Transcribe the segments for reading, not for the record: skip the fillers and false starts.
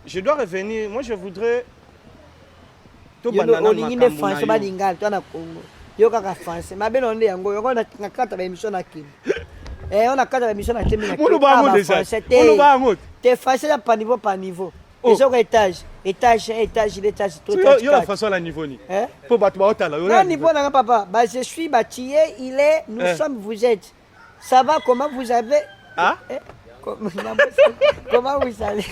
Je dois revenir. Moi, je voudrais. Yo olingi nde français balingala to na Congo. Yo kaka français. Mabe na nde yango. Yango na kata ba émission na kin. Eh on a kata ba émission na kin na kin. Français te. Te français ya pa niveau pa niveau. Oh. Ezoka étage, étage 1, étage 2, étage 3, étage 4. Yo la français la niveau ni. Eh? Po bato ba otala. Yo na niveau na papa. Ba je suis ba tu es, il est, nous eh. sommes, vous êtes. Ça va comment vous avez Ah? Eh? Comment vous allez?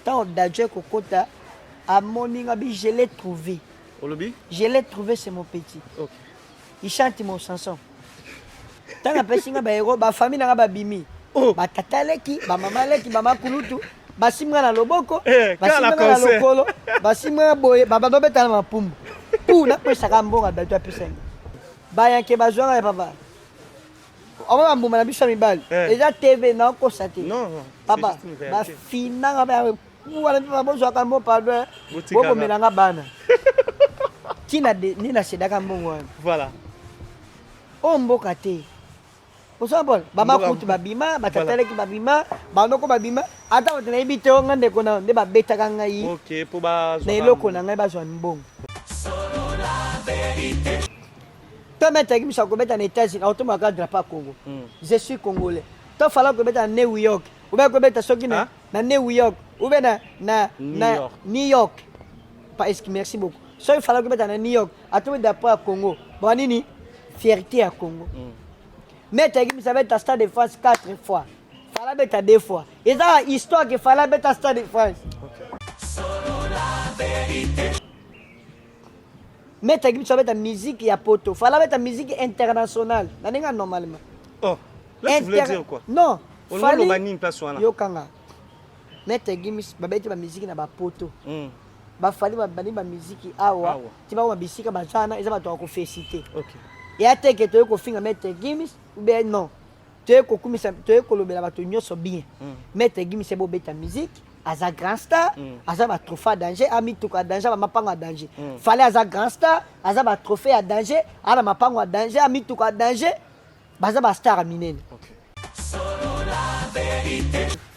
Ntango Dadju ekokota amoni nga bi je l'ai trouvé. Olobi? Je l'ai trouvé c'est mon petit. Okay. Il chante mon chanson. Ntango apesi nga baero bafamille na nga babimi. Oh. Batata leki, bamama leki, bama kulutu basimbi nga na loboko eh, basimbi nga na lokolo basimbi nga boye babanda obetana mapumbu pu napesaka mbongo ya bato apesa nga bayanke bazwa nga ya papa Oma ba mbuma na biso ya mibali eh. eza TV na okosa te. Non, papa ba finanga ba wana mpe bozwaka mbo pardon bobomela nga bana ntina nde nasedaka mbongo wana voilà oyo mboka te oza bona bamakutu babima batatalaki babima banoko babima ata bato nayebi te nga ndeko na nde babetaka ngai na eloko na ngai bazwa mbongo To meta ki biso kobeta na États-Unis, auto maka drapeau ya Congo. Je suis congolais. To fala kobeta na New York, ou bien kobeta soki na na New York, ou bien na na New na York. New York. Pa est merci beaucoup. Soki fala kobeta na New York, ato drapeau ya Congo. Ba nini? Fierté ya Congo. Meta ki biso beta Stade de France 4 fois. Fala beta 2 fois. Eza histoire que fala beta Stade de France. Maître Gims abeta musique ya poto. Fala abeta musique internationale. Na ndenge normalement. Oh, là tu voulais dire quoi? Non. Fally nini place wana? Yokanga. Maître Gims babeti ba musique na ba poto. Ba Fally ba bandi ba musique awa. Ti ba bisika bazana eza bato ya ko féliciter. Okay. Ya te ke toye kofinga Maître Gims ou bien non. Toye kokumisa toye kolobela bato nyonso bien. Maître Gims ebobeta musique aza grand star aza ba trophée ya danger amituka ya danger bamapango ya danger Fally aza grand star aza ba trophée ya danger ana mapango ya danger amituka ya danger baza ba star ya minene okay.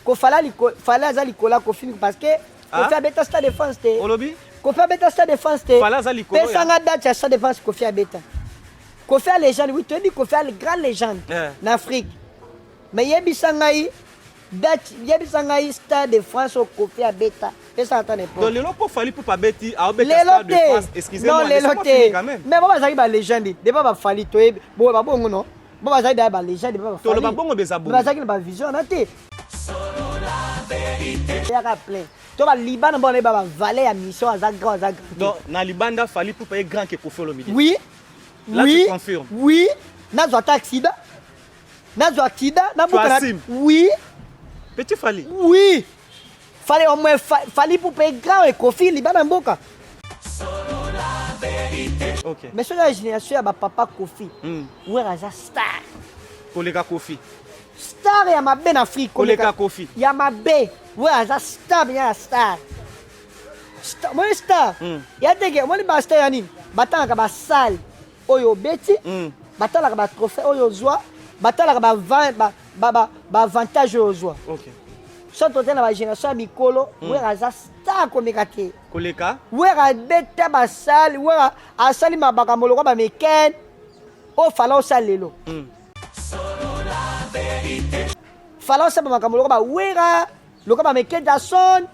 Kofala Fally aza likolo ya Koffi parce que Koffi abeta Stade de France te. Olobi? Koffi abeta Stade de France te. Fally aza likolo. Pesanga date ya Stade de France Koffi abeta. Koffi a légende, oui, toyebi Koffi a grande légende Eh. na Afrique. Mais yebisa ngai date, yebisa ngai Stade de France oyo Koffi abeta. Pesa ata n'importe. Donc lelo po Fally Ipupa abeti, aobeta Lelo Stade de te. France, excusez-moi, Non, lelo laissez-moi te. finir quand même. Mais bo bazalaki ba légende, depa ba Fally toyebi, bo ba bongo non. Bo bazalaki da ba légende, ba Fally. Toloba bongo beza bongo. Bazalaki na ba vision na te. Yaka plein. To ba Liban bo na ba valet ya mission aza grand aza grand. Donc na libanda Fally Ipupa est grand que Koffi Olomide. Oui. Là, oui. tu confirmes. Oui. Nazwa ata accident. Nazwa accident. Nabuka na. assumes. Oui. Petit Fally. Oui. Fallait au moins Fally Ipupa est grand et Koffi libanda mboka. OK. Mais soki ya génération ya ba papa Koffi. Wera aza star. Koleka Koffi. Star ya mabe na Afrique. Koleka Koffi. Ya mabe. Wera aza star bien ya star. Star, moni star. Ya teke, moni ba star ya nini? Batangaka ba salle oyo obeti, batalaka ba trophée oyo ozwa, batalaka ba ba ba ba, ba avantage oyo ozwa. OK. So tote na ba génération ya mikolo, Wera aza star komeka te. Koleka. Wera abeta ba salle, Wera asali makambo lokola ba meken oyo fala osala lelo. Fala osala makambo lokola ba Wera, lokola ba Michael Jackson,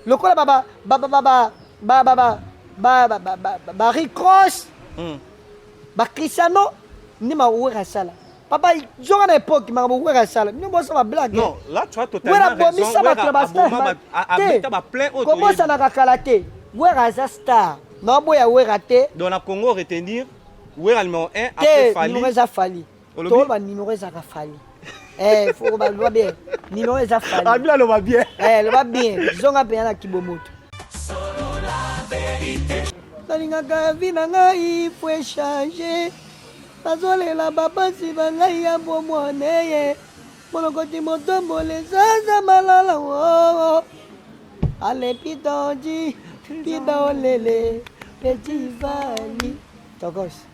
lokola ba ba ba ba ba ba ba ba ba ba ba ba ba ba Rick Ross, ba Cristiano, nde ma Wera asala. Papa, zonga na époque makambo Wera asala. Bino bosala ba blague. Non, là tu as totalement Wera raison. abomisa bato na ba star. aboma ba- abeta ba plein oyo toyebi. Kobosanaka kala te. Wera aza star. Naoboya Wera te. Donc na Congo retenir Wera numéro 1 après Te Fally. numéro eza Fally. Olobi? Toloba numéro ezaka Fally. Eh, faut loba bien. Numéro eza Fally. Abila loba bien. Eh, loba bien. Zonga mpenza na kibomoto. Nalingaka vie na ngai po échange. Nazolela bapasi ba ngai ya bomwana ye. Molokoti motombole ezaza malala wo. Ale pitonji, pida olele, petit Fally. Tokos.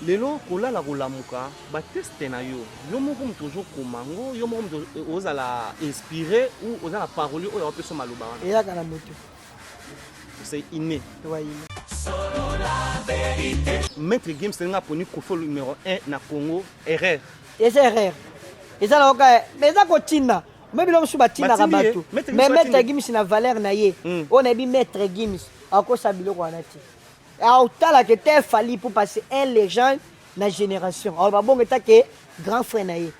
Lelo kolala kolamuka ba test na yo, yo moko mutu ozo koma ngo, yo moko mutu ozala inspire ou oza na parolier oyo apesa maloba wana? Eyaka na mutu. C'est inné. Ouais, inné. Maître Gims nga aponi Koffi numéro 1 na Congo, erreur. Eza erreur. Eza na oka, mais eza kotinda. Mais biloko mosusu batindaka bato. Mais Maître Gims na valeur na ye. Oyo nayebi Maître Gims akosa biloko wana te. Aotalaka te Fally Ipupa c'est un légende na génération. Alors babongo etake grand frère na ye.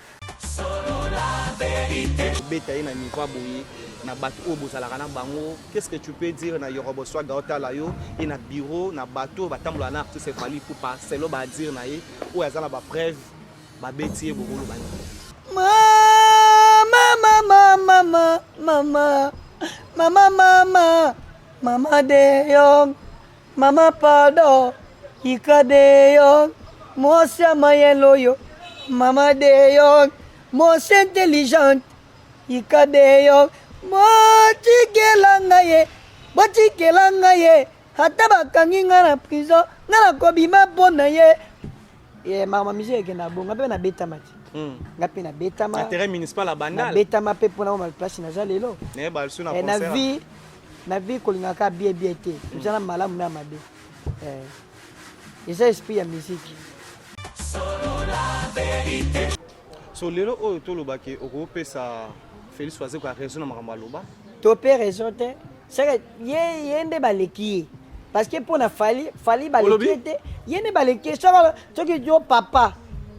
Beta ye na niveau ya boye na bato oyo bozalaka na bango, qu'est-ce que tu peux dire na Yorobo Swaga otala yo et na bureau na bato oyo batambolaka na artiste Fally Ipupa selon ba dire na ye oyo aza na ba preuve babeti ye bokoloba nini? Mama mama mama mama mama mama mama de yong mama pardon ika de yong mwasi ya mayele oyo mama de yong mwasi intelligente ika de yong botikela ngai ye botikela ngai ye ata bakangi ngai na prison ngai nakobima mpo na ye. Ye mama musique ekenda bongo mpe nabetama te. Nga mpe nabetama na terrain municipal ya Bandal, nabetama mpe mpona oma place naza lelo. Nayeba lisu na Eh, na concert. vie, na vie kolingaka bien bien te, eza na malamu na mabe. Eh, eza esprit ya musique. So lelo oyo tolobaki okopesa Félix Wazekwa raison na makambo aloba? To mpe raison te, seke ye ye nde baleki ye, parce que mpo na Fally, Fally baleki Olobi? ye te, ye nde baleki ye. Soki yo papa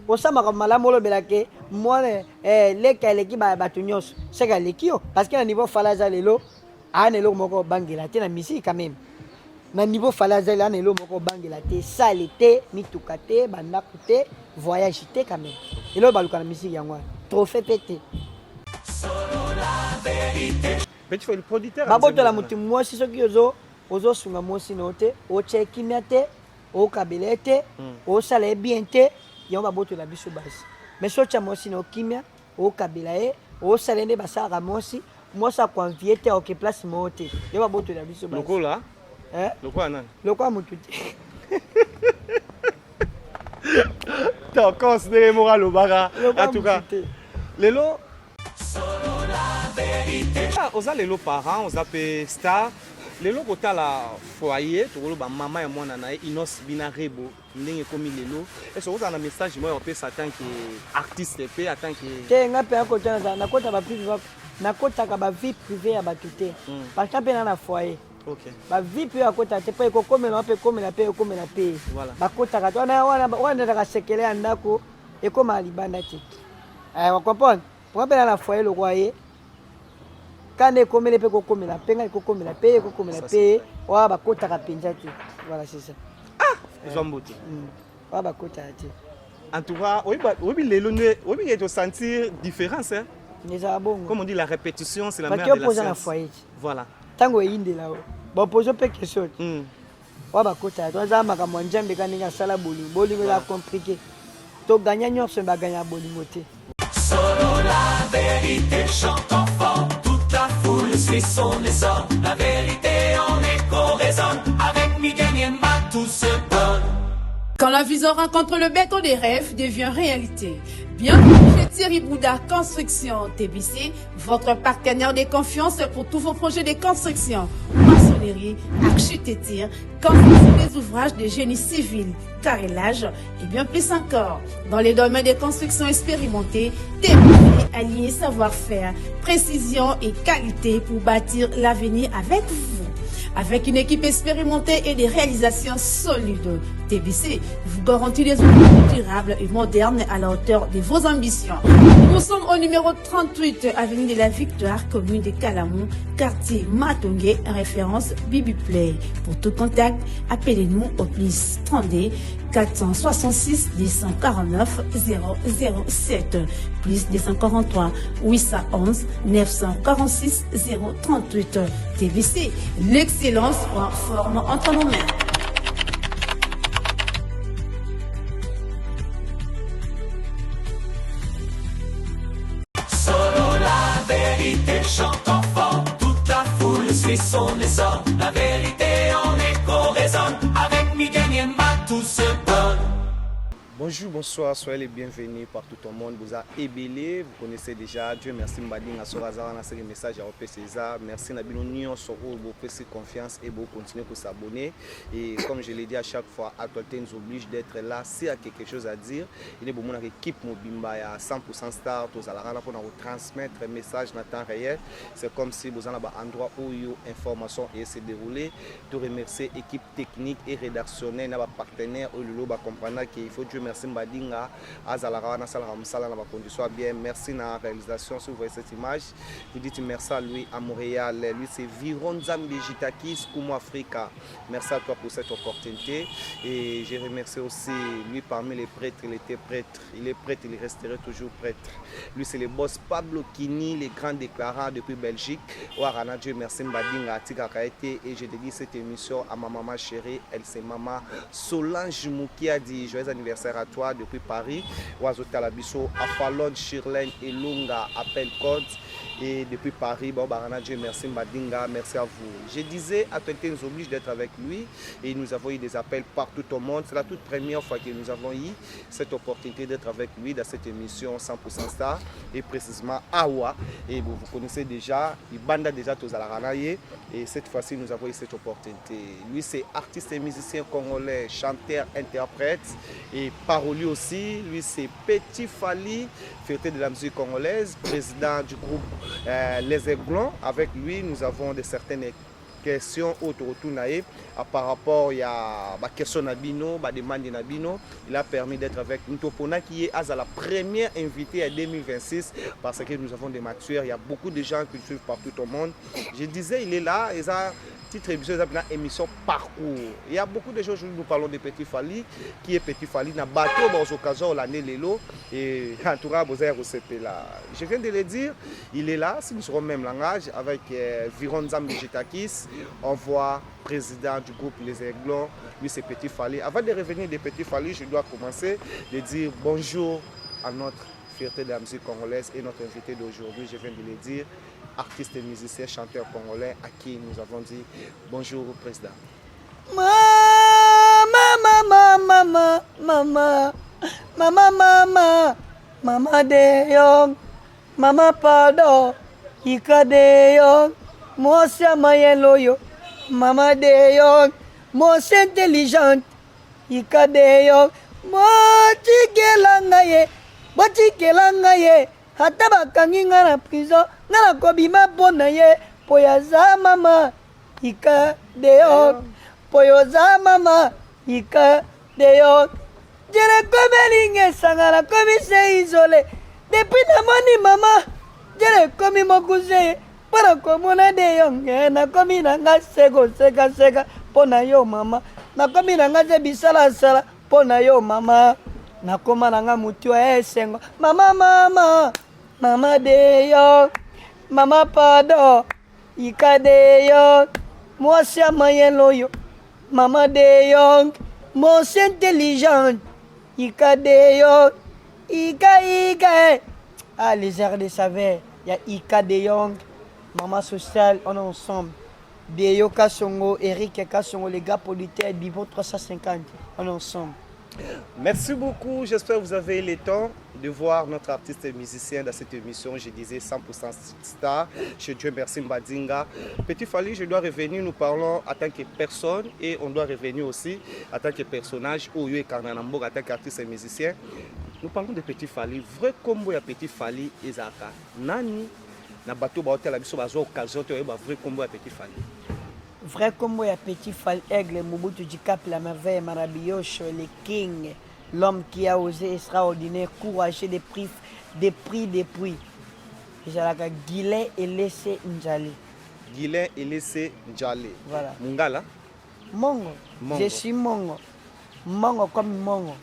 osamaka malamu olobelake mwana eh, leka eleki bato nyonso, seke aleki yo, parce que na niveau Fally aza lelo, aa na eloko moko obangela te na musique quand même. Na niveau Fally aza lelo, aa na eloko moko obangela te, sale te, mituka te, bandako te, voyage te quand même. Eloko baluka na musique yango wana, trophée mpe te. Petit frère, le producteur babotola motu mwasi soki ozosunga mwasi na yo te, otya kimia te, okabela ye te, osala ye bien te, yango babotola biso basi. Mais so otya mwasi na yo kimia, okabela ye, osala ye nde basalaka mwasi, mwasi akoenvie te, aoke place moko te, yango babotola biso basi. Lokola Eh? Lokola nani? Lokola motu te. Tokos ndenge moko alobaka. Lokola En tout cas motu te. Lelo Ah, oza lelo parent, oza mpe star, lelo kotala foyer, tokoloba mama ya mwana na ye Inos Bina Rebo ndenge ekomi lelo, est-ce ozala na message moko ya kopesa en tant que artiste mpe en tant que Te, nga mpe akota naza nakota ba privé, nakotaka ba vie privée ya bato te, parce que mpe na foyer. Ba vie mpe akota te mpo ekokomela mpe ekomela mpe ekomela mpe. Voilà. Bakotaka te wana wana wana ezalaka sekele ya ndako, ekóma libanda te. Eh, ocomprendre po mpe na na foyer lokwa ye kanda ekomeli mpe ekokomela mpe ngai ekokomela mpe ekokomela Ça, mpe c'est vrai. wana bakotaka mpenza te. Voilà, c'est ça. Ezwa mbote. Wana bakotaka te. En tout cas, oyebi lelo nde oyebi ke tosentir différence, hein? Ezala bongo. Comme on dit, la répétition, c'est la Bato mère de la opoza na science. foyer te. Voilà. Ntango eyindela o bapozo mpe question te. Wana bakotaka te, aza makambo ya Nzambe ka ndenge asala bolingo, bolingo eza compliqué, toganya nyonso baganya bolingo te. La vérité chante enfant, toute la foule suit son essor. La vérité en écho résonne, avec Miguel Niema tout se donne. Quand la vision rencontre le béton des rêves, devient réalité. Bienvenue chez Thierry Bouddha Construction TBC, votre partenaire de confiance pour tous vos projets de construction, maçonnerie, architecture, construction des ouvrages de génie civil, carrelage et bien plus encore. Dans les domaines des constructions expérimentées, TBC allié savoir-faire, précision et qualité pour bâtir l'avenir avec vous. Avec une équipe expérimentée et des réalisations solides, TBC vous garantit des ouvrages durables et modernes à la hauteur de vos ambitions. Nous sommes au numéro 38, avenue de la Victoire, commune de Kalamou, quartier Matongué, référence Bibi Play. Pour tout contact, appelez-nous au plus 32 466 249 007 plus 243 811 946 038. TBC, l'excellence en forme entre nos mains. Solo la vérité chante enfant, toute la foule suit son essor. La vérité en écho résonne, avec Miguel Niema tout se donne. Bonjour, bonsoir, soyez les bienvenus partout au monde. Vous êtes ebele, vous connaissez déjà. Dieu merci Mbadinga Soraza, on a ce message à César. Merci na bino nyonso oyo bopesi confiance et vous continuez à s'abonner. Et comme je l'ai dit à chaque fois, actualité nous oblige d'être là. S'il y a quelque chose à dire, il est bon mon équipe mobimba ya 100% star tozalaka là pour nous transmettre un message dans temps réel. C'est comme si vous avez un endroit où il y a information et se dérouler. To remercier équipe technique et rédactionnelle na ba partenaire oyo lelo ba comprendre qu'il faut Dieu merci Mbadinga azalaka wana asalaka mosala na ba conditions ya bien. Merci na réalisation. Si vous voyez cette image, vous dites merci à lui à Montréal. Lui, c'est Viron Nzambi Jitakis Kumo Africa. Merci à toi pour cette opportunité. Et je remercie aussi lui parmi les prêtres. Il était prêtre, il est prêtre, il resterait toujours prêtre. Lui, c'est le boss Pablo Kini, le grand déclarant depuis Belgique. Warana, Dieu merci Mbadinga atikaka ete. Et je dédie cette émission à ma maman chérie. Elle, c'est maman Solange Moukiadi. Joyeux anniversaire à toi depuis Paris. Oiseau Talabiso, Afalon, Shirlene Elunga, appel code. Et depuis Paris, bon, Barana, Dieu merci Mbadinga, merci à vous. Je disais, actualité nous oblige d'être avec lui et nous avons eu des appels partout au monde. C'est la toute première fois que nous avons eu cette opportunité d'être avec lui dans cette émission 100% Star et précisément Awa. Et bon, vous connaissez déjà, il banda déjà tozalaka na ye et cette fois-ci nous avons eu cette opportunité. Lui, c'est artiste et musicien congolais, chanteur, interprète et parolier aussi. Lui, c'est Petit Fally, fierté de la musique congolaise, président du groupe Les Aiglons. Avec lui, nous avons de certaines questions autour na ye par rapport ya ba question na bino, ba demande na bino. Il a permis d'être avec nous. Toponaki ye aza la première invitée à 2026 parce que nous avons des matières. Il y a beaucoup de gens qui nous suivent partout au monde. Je disais, il est là et ça titre émission, émission parcours. Il y a beaucoup de choses où nous parlons de Petit Fally, qui est Petit Fally na bateau dans occasions l'année lelo et en tout cas vous avez là. Je viens de le dire, il est là, si nous serons même langage avec Viron Nzambi Jitakis, on voit président du groupe Les Aiglons, lui, c'est Petit Fally. Avant de revenir de Petit Fally, je dois commencer de dire bonjour à notre fierté de la musique congolaise et notre invité d'aujourd'hui, je viens de le dire, artiste et musicien, chanteur congolais, à qui nous avons dit bonjour, président. Mama, mama, mama, mama, mama, mama, mama de Jong, mama pardon, ika de Jong, mwasi ya mayele oyo, mama de Jong, mwasi intelligente, ika de Jong, botikela ngai ye, botikela ngai ye, ata bakangi ngai na prison, ngai nakobima mpo na ye, mpo yaza mama, ika de Jong, mpo yoza mama, ika de Jong. Jere komelinga esanga nakomi se isolé depuis namoni mama jere komi mokuse mpo na komona de Jong. Nakomi na nga se kosekaseka mpo na yo mama, nakomi na nga se bisalasala mpo na yo mama, nakoma na nga mutu ya esengo. Mama, mama, mama de Jong, mama pardon, ika de Jong, mwasi ya mayele oyo, mama de Jong, mwasi intelligente, ika de Jong, ika ika eh. Ah, les airs de saveur, il y a Ika de Jong, maman sociale, on est ensemble. Deyo Kassongo, Eric Kassongo, les gars producteurs, Bibo 350, on est ensemble. Merci beaucoup, j'espère que vous avez le temps de voir notre artiste et musicien dans cette émission, je disais 100% star, chez Dieu merci Mbadinga. Petit Fally, je dois revenir, nous parlons en tant que personne et on doit revenir aussi en tant que personnage, Oyo et Karnanambo, en tant qu'artiste et musicien. Nous parlons de Petit Fally, vrai kombo ya Petit Fally ezaka nani? Na bato baotela biso bazwa occasion te oyeba vrai kombo ya Petit Fally. Vrai kombo ya Petit Fally, Aigle Mobutu du Cap, la merveille Marabioche, le king, l'homme qui a osé extraordinaire, courageux des prix, des prix, des prix. Ezalaka Guilain Elese Nzale. Guilain Elese Nzale. Voilà. Mungala. Mongo. Mongo. Je suis Mongo. Mongo comme Mongo.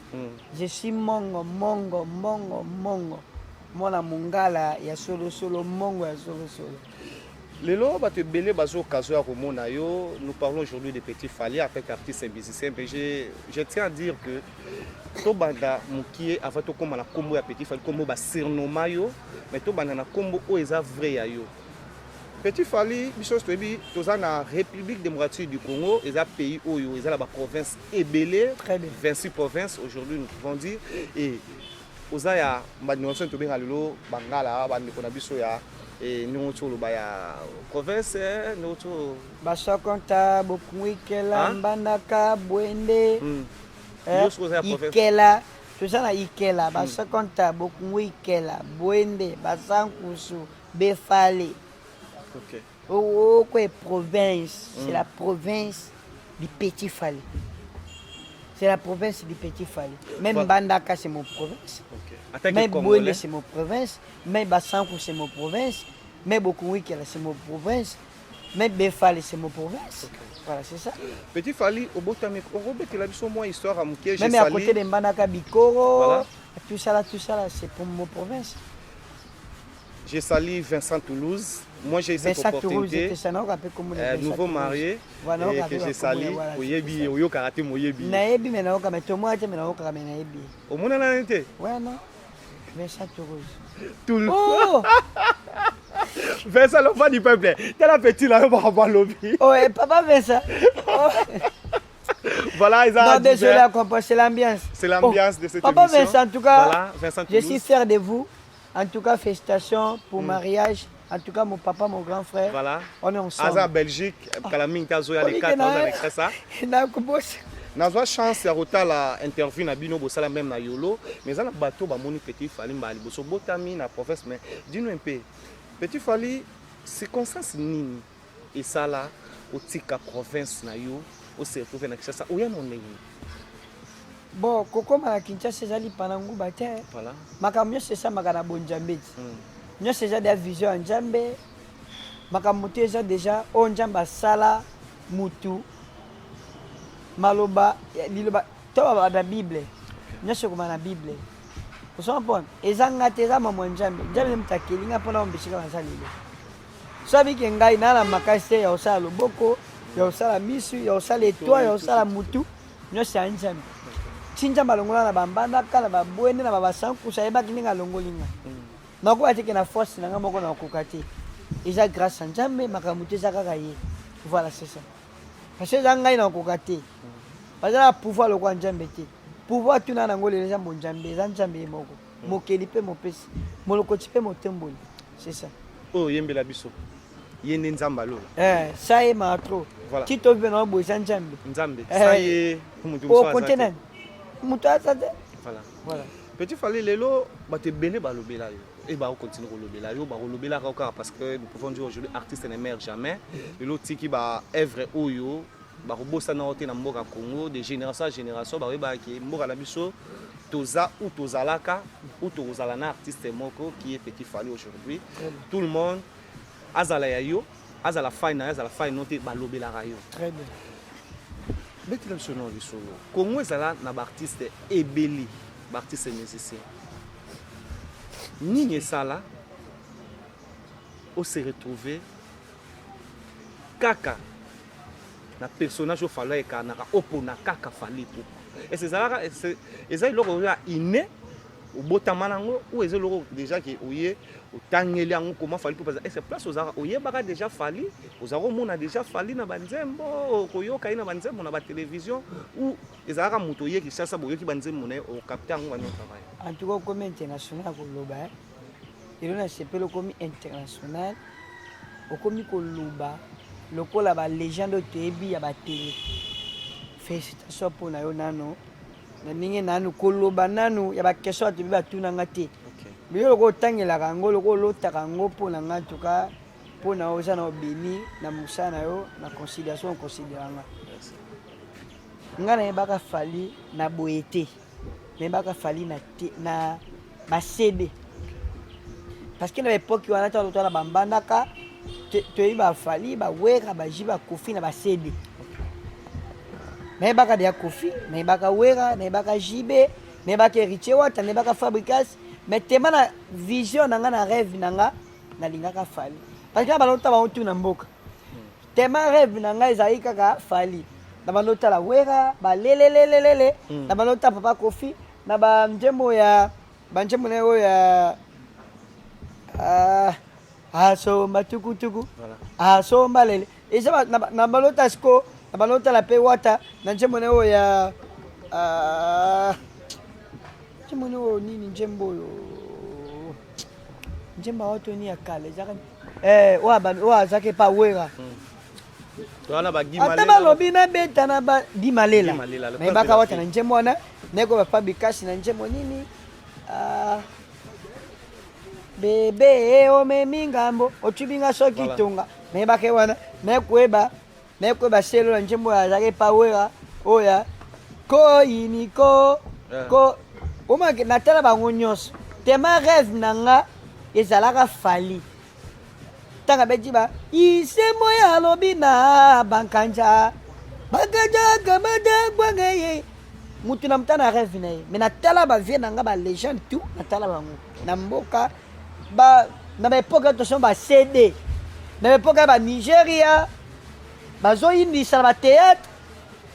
Je suis Mongo, Mongo, Mongo, Mongo. Mwana Mungala ya solo solo, Mongo ya solo solo. Lelo bato ebele bazwa occasion ya komona yo. Nous parlons aujourd'hui de Petit Fally avec artiste et musicien, mais je tiens à dire que tobanda mokie avant tokóma na kombo ya Petit Fally, kombo basurnomma yo, mais tobanda na kombo oyo eza vrai ya yo. Petit Fally, biso nyonso toyebi toza na République démocratique du Congo, eza pays oyo eza na ba province ebele, Très bien. 26 provinces aujourd'hui nous pouvons dire, et oza ya bandeko na biso tobenga lelo bangala, bandeko na biso ya ndenge oti oloba ya province, ndenge oti Basokonta, Bokungu-Ikela, Hein? Mbandaka, Bwende. Yo soki oza ya province. Ikela, toza na Ikela, Basokonta, Bokungu-Ikela, Bwende, Basankusu, Befale. Okwe province, c'est la province du Petit Fally. C'est la province du Petit Fally. Même Mbandaka, c'est mon province. En tant que Même Congolais. Bwende, c'est mon province. Même Basanku, c'est mon province. Même Bokungu-Ikela, c'est mon province. Même Befale, c'est mon province. Voilà, c'est ça. Petit Fally, obotami, okobetela biso mwa histoire ya moke. Même à côté de Mbandaka, Bikoro, Voilà. tout ça là, c'est pour mon province. J'ai sali Vincent Toulouse. Moi, j'ai eu cette Vincent Toulouse, opportunité. c'était ça, non, rappelé comme Vincent Nouveau Toulouse. marié, Voilà, et on que j'ai rappelle sali, comme, voilà, oyebi, c'est ça. oyokaka te moyebi. Nayebi, mais nayoka, mais tomoya te, mais nayokaka, mais nayebi. Omonana nani te? Ouais, non. Vincent Toulouse. Toulouse. Oh! Vincent, l'enfant du peuple. Tala petit là, on va lobi. Oh, et papa Vincent. Oh. Voilà, ils ont Non, désolé, à comprendre, c'est l'ambiance. C'est l'ambiance Oh, de cette Papa émission. Vincent, en tout cas, Voilà, Vincent je Toulouse. suis fier de vous. En tout cas, félicitations pour mariage. En tout cas, mon papa, mon grand frère. Voilà. On est ensemble. Aza Belgique, kala mingi te azoya le 4 aza na Kinshasa. Nakobosa. Nazwa chance ya kotala interview na bino bosala même na Yolo, mais eza na bato bamoni Petit Fally mbala liboso botami na province. Mais dis-nous un peu, Petit Fally, circonstance nini esala otika province na yo, ose retrouve na Kinshasa, oya na ndenge nini? Bon, kokóma na Kinshasa ezali pana nguba te. Makambo nyonso esamaka na bonzambe ti. Nyonso eza deja vision ya Nzambe. Makambo te eza deja oyo Nzambe asala mutu. Maloba liloba to ba na Bible. Nyonso ekoma na Bible. Osoma mpona eza nga te, eza mambo ya Nzambe. Nzambe nde moto akeli nga mpona ombesika naza lelo. So abiki ngai naa na makasi te ya kosala loboko, ya kosala misu, ya kosala etoile, ya kosala mutu, nyonso ya Nzambe. Ti Nzambe alongola na bambandaka, na babwende, na babasankusa, ayebaki ndenge alongoli nga. Nakoka te ke na force na nga moko nakoka te. Eza grâce ya Nzambe, makambo te eza kaka ye. Voilà, c'est ça. Parce que eza ngai nakoka te. Baza na pouvoir lokola Nzambe te. Pouvoir tuna nango lelo eza bonzambe, eza Nzambe ye moko. Mokeli mpe mopesi, molokoti mpe motemboli. C'est ça. Oyo oyembela biso, ye nde Nzambe alola. Ça ye maa trop. Voilà. Ti tobi na boye eza Nzambe. Nzambe. Sa ye moto mosusu aza Okonte te. nani? Moto aza te. Voilà. Voilà. Petit Fally, lelo bato ebele balobela yo e bakocontinue kolobela yo, bakolobelaka yo kaka, parce que nous pouvons dire aujourd'hui, artiste ne meurt jamais. Lelo otiki ba œuvre oyo bakobosana yo te na mboka Congo, de génération à génération bakoyebaka ke mboka na biso toza ou tozalaka ou tokozala na artiste moko qui est Petit Fally. Aujourd'hui, tout le monde, azala ya yo, azala fai na yo, azala fai no te, balobelaka yo. Très bien. Betela biso na lisolo. Congo ezala na baartiste ebele, baartiste musicien. Nini esala ose retrouver kaka na personnage oyo Fally ekanaka, opona kaka Fally Ipupa? Ese ezalaka eza eloko oyo ya inné, obotama nango, ou eza eloko déjà ke oye otangeli yango? Comment Fally Ipupa ese place ozalaka, oyebaka déjà Fally, ozalaka omona déjà Fally na banzembo, koyoka ye na banzembo na batélévision, ou ezalaka moto oye Kinshasa, boyoki banzembo na ye, okapte yango, bani otravaille? En tout cas, okomi international koloba, eh. Elo na sepeli, okomi international, okomi koloba lokola balégende oyo toyebi ya batele. Félicitation mpona yo nano na ndenge nanu koloba nanu ya baquestion bato yebi batunanga te. Yo lokola otangelaka yango, lokola olotaka yango, mpo na nga, en tout cas mpo na yo, oza na obeni na mosala na yo na considération oconsidéra nga. Nga nayebaka Fally na boye te, nayebaka Fally na, te, na baCD, parce que na baépoque wana ntango totala bambandaka, toyebi baFally, baWerra, baji, baKoffi na baCD. Nayebaka deya Koffi, nayebaka Werra, nayebaka JB, nayebaka Héritier Wata, nayebaka Fabregas, mais tema na vision na nga, na rêve na nga, nalingaka Fally, parce que na balota bango tu na mboka. Tema rêve na ngai ezali kaka Fally. Na bando otala Werra balelelelelele, na bando otala papa Koffi na banzembo ya banzembo na ye oyo ya ah, Asomba tukutuku, asomba lele. Eza na balota siko, na balota la pe wata na nzembo na oyo ya nzembo na oyo nini, nzembo oyo nzembo awa toni ya kala ezaka oyo azaki epa Wera. Ata balobi nabeta na ba Gimalela, nayebaka wata na nzembo wana, nayeko ba Fabikasi na nzembo nini, bebe omemi ngambo otubi nga soki tonga, nayebaka ye wana. Nayekoyeba, nayekoyeba selo na nzembo oyo azalaki epa Wera, oyo koyini ko ko omaki. Natala bango nyonso tema. Rêve na nga ezalaka Fally. Ntango abeti ba isembo ya alobi na bankanja bankanja kamata gwanga ye, mutu na mutu na rêve na ye. Mais natala bavieux na nga, balégende tout, natala bango na mboka ba na baépoque tosomba ba CD, na baépoque ya banigeria bazoyindisa na bathéâtre,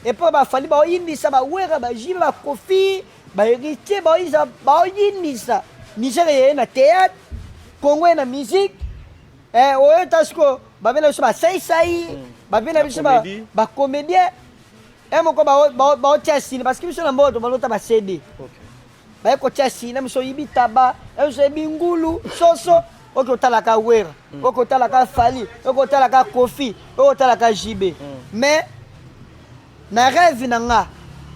époque baFally baoyindisa, baWera, baJB, baKoffi, bahéritier baoyindisa, baoyindisa Nigeria ye na théâtre, Congo ye na musique. Oyo ta sikoyo babela biso basaisai, babela biso bacomédien e moko baotia sine, parce que biso na mboka tobalota ba CD, baye kotia sine. Biso oyibi taba, biso oyebi ngulu soso, oki otalaka Wera, oki otalaka Fally, oki otalaka Koffi, oki otalaka JB. Mais na rêve na nga,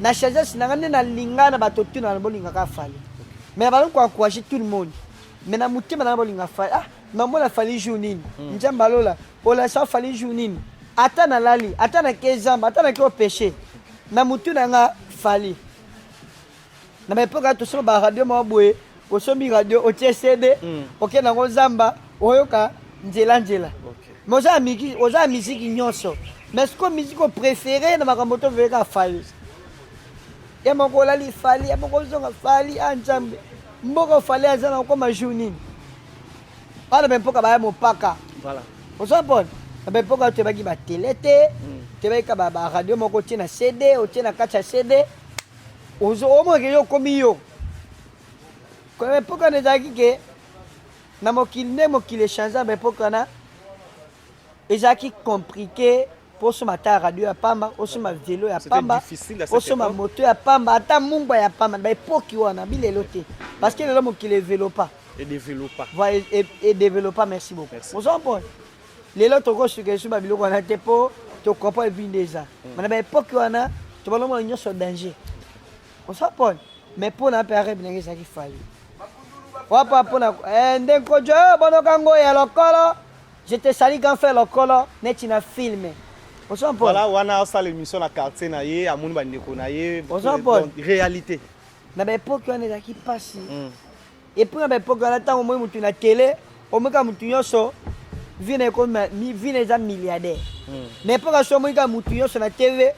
na sagesse na nga, nde nalinga na bato tuna na bolingaka Fally, mais baloki koencourager tout le monde. Mais na motema na nga bolinga Fally. Ah, namona Fally jour nini? Nzambe alola olasa Fally jour nini? Ata nalali, ata nake zamba, ata nake opêche, na motu na nga Fally. Na baépoque tosomba baradio moko boye, osombi radio, otie CD, okende yango zamba, oyoka nzela nzela. Mais oza ya oza ya miziki nyonso, mais sikoyo miziki opréféré na makambo toveyeka Fally. Ya moko olali Fally, ya moko ozonga Fally. A Nzambe, mboka Fally aza na okoma jour nini? Wana baépoque baya mopaka, oza mpona na baépoque toyebaki batélé te, toyebaki ka baradio moko, otie na CD, otie na kati ya CD, omonake yo okomi yo. Kono époque wana ezalaki ke na mokili nde mokili echange. Na baépoque wana ezalaki compliqué mpo osomba ata radio ya pamba, osomba vélo ya pamba, osomba moto ya pamba, ata mungwa ya pamba na baépoque wana. Bilelo te, parce que lelo mokili evelopa. Edéveloppa, merci beaucoup. Oza mpona lelo tokosuka esu babiloko wana te mpo tocomprendre vie nde eza. Mais na baépoque wana tobalomona nyonso danger, oza mpona. Mais mpona mpe arebe ndenge ezalaki Fally wapa mpona nde nkojo oyo bonoka ngo ya lokolo. Je te salue, grand frère lokolo neti na film. Oza mpona. Voilà, wana osala émission na quartier na ye, amoni bandeko na ye. Oza mpona. Réalité. Na baépoque wana ezalaki mpasi. Et puis na baépoque wana, ntango omoi motu na télé, omoika motu nyonso vie na ekomi, vie na eza milliardaire. Mais époque so omoika motu nyonso na TV,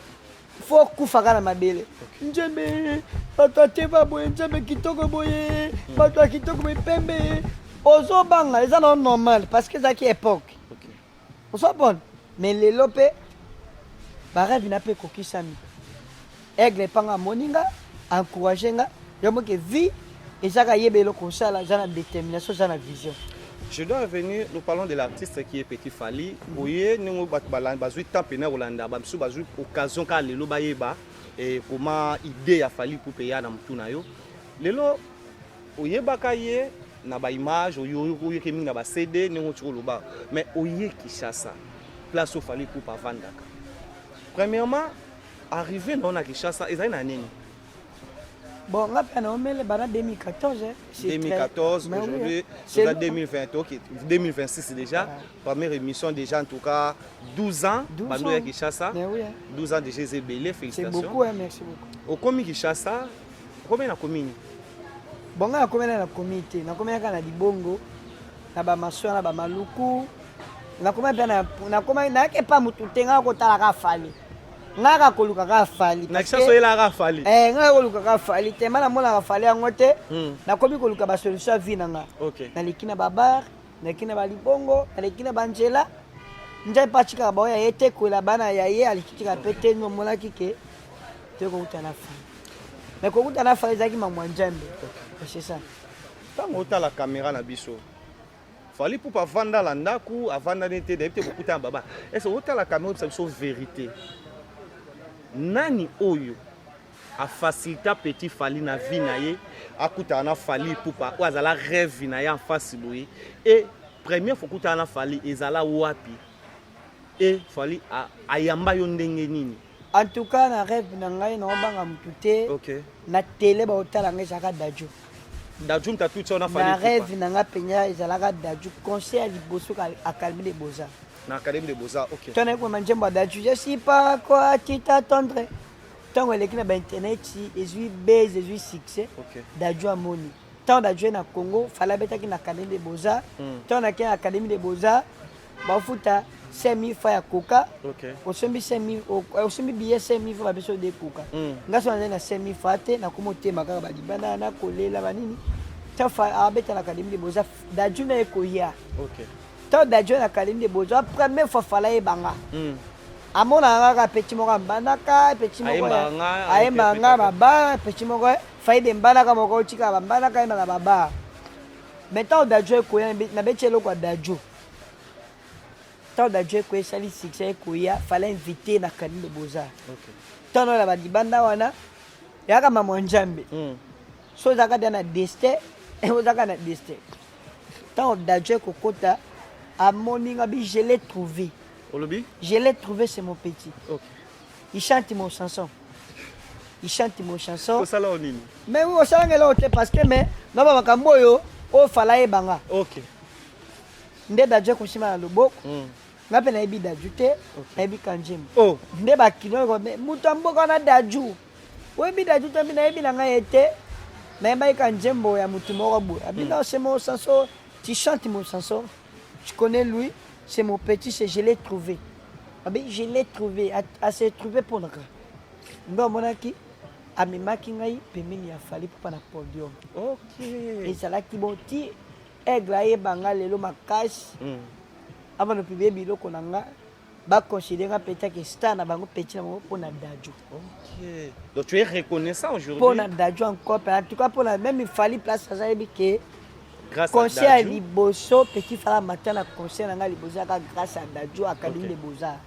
fo okufa kaka na mabele. Nzambe, bato ateva boye, Nzambe kitoko boye, bato ya kitoko boye, pembe, ozobanga. Eza na normal parce que ezalaki époque, ozopona. Mais lelo mpe barêve na mpe ekokisami. Aigle epanga amoni nga, encourage nga. Yo moke vie ezaka yeba eloko osala, eza na détermination, eza na vision. Je dois revenir, nous parlons de l'artiste qui est Petit Fally. Oye, nous bazui temps pena kolanda, ba misusu bazui occasion ka lelo bayeba et comment idée ya Fally Ipupa ya na mutu na yo. Lelo oyebaka ye na ba image, oyoki mingi na ba CD ndenge oti koloba. Mais oye Kinshasa, place oyo Fally Ipupa avandaka. Premièrement, arrivé na Kinshasa, ezali na nini? Bon, nga mpe naomele bana 2014. 2014, aujourd'hui c'est 2020, ok, 2026 déjà. Première émission déjà, en tout cas 12 ans. 12 bando ya Kinshasa. Mais oui, hein. 12 ans déjà eza ebele, félicitations. C'est beaucoup, hein, merci beaucoup. Okomi Kinshasa, okomi na commune? Bon, nga nakomi na commune te, nakomi kaka na libongo, na bamaswa, na bamaluku. Nakomi mpe nakomi nayaki epa motu te, nga kotalaka Fally, nga kaka koluka kaka Fally. Na Kinshasa oyelaka Fally? Eh, nga koluka kaka Fally te. Ma namonaka Fally yango te, nakomi koluka basolution ya vie na nga. Naleki na babar, naleki na balibongo, naleki na banzela. Nzambe mpe atikaka baoyo ya ye te, koyela bana ya ye aleki tika mpe te. Omonaki ke toye kokuta na Fally, mais kokuta na Fally ezalaki mamwa Nzambe, c'est ça. Ntango otala caméra na biso. Fally Ipupa avanda na ndako, avanda nete nayebi te bokutana baba. Est ce otala caméra oyebisa biso vérité? Nani oyo afacilita petit Fally na vie na ye akutana na Fally Ipupa oyo azala rêve na ye en face boye? Et première fois okutana na Fally ezala wapi? Et Fally ayamba yo ndenge nini? En tout cas, na rêve na ngai, naobanga mutu te. Na télé baotala ngai, ezalaka Dadju. Dadju mutu atuti wana Fally Na Ipupa. Rêve na ngai mpenza ezalaka Dadju. Conseil ya liboso ka Académie de Beaux-Arts. Na Académie de Beaux-Arts, ok. Ntango nayebi komema nzembo ya Dadju, je suis pas quoi tu t'attendrais, ntango eleki na bainternet, ezwi base, ezwi succès. Dadju amoni. Ntango Dadju ye na Congo, Fally abetaki na Académie de Beaux-Arts. Ntango nakei na Académie de Beaux-Arts, bafuta 5000 francs ya coca. Osombi 5000, osombi billet 5000 francs, babiso de coca. Nga so nazali na 5000 francs te, nakoma otema kaka balibanda nakolela banini. Ntango abeta na Académie de Beaux-Arts, Dadju na ye koya. Ntango Dadju na Académie de Beaux-Arts, première fois Fally ayebanga, amonaka kaka petit moko ambandaka, petit moko Ayembaka nga, ayembaka nga interprétaka. Baba petit moko Fally de mbandaka moko otikaka bambandaka, ayembaka baba. Mais ntango Dadju ekoya, nabeti eloko ya Dadju. Ntango Dadju ekoya, esali succès, ekoya, fallait inviter na Académie de Beaux-Arts. Ntango na balibanda wana eyaka mama Nzambe. So ozalaka dia na destin, ozalaka na destin. Ntango Dadju ekokota, amoni nga bi: "Je l'ai trouvé." Olobi? "Je l'ai trouvé, c'est mon petit. Il chante mon chanson, il chante mon chanson." Osala o nini? Mais oui, osalanga eloko te, parce que mais na makambo oyo oyo Fally ayebanga. Nde Dadju ekosima na loboko. Nga mpe nayebi Dadju te, nayebi kanjembo. Nde bakino oyo, mais moto ya mboka wana Dadju, oyebi Dadju te? Mbi nayebi na ngai ye te, nayebaki ka nzembo ya motu moko boye. Abi: "Non, c'est mon chanson, tu chantes mon chanson, tu connais lui, c'est mon petit, c'est je l'ai trouvé." Abi: "Je l'ai trouvé." Ase trouvé mponaka nde amonaki, amemaki ngai pembeni ya Fally Ipupa na podium. Ezalaki bon ti Aigle ayeba nga lelo makasi. Avant na publier biloko na nga, baconsidère nga petit ke star na bango, petit na bango, mpo na Dadju. Ok. Donc tu es reconnaissant aujourd'hui. Mpo na Dadju encore, en tout cas mpo na même Fally place aza, yebi ke Grâce à conseil ya Dadju. liboso petit Fally matin na conseil na ngai liboso yaka grâce à Dadju, Académie de Beaux-Arts.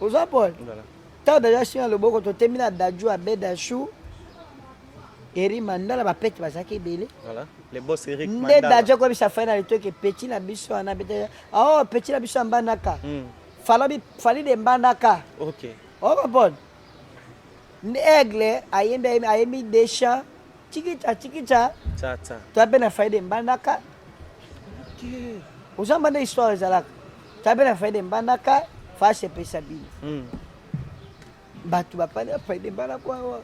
Oza Paul. Voilà. Ntango Dadju asinga loboko, totemi na Dadju, abeda shu Eri Mandala, bapete bazalaki ebele. Voilà. Le boss Eric Nde Mandala. Dadju akoyebisa Fally na litoke: "Petit na biso wana bete, oh, petit na biso ya Mbandaka." Fally, Fally de Mbandaka. Ocomprendre? Nde Aigle ayembi, ayembi, ayembi des chants, tikita tikita. Tcha tcha. Toya mpe na Fally de Mbandaka. Oza mbanda, histoire ezalaka, toya mpe na Fally de Mbandaka, fa asepelisa bino. Bato bapandi Fally de Mbandaka awa.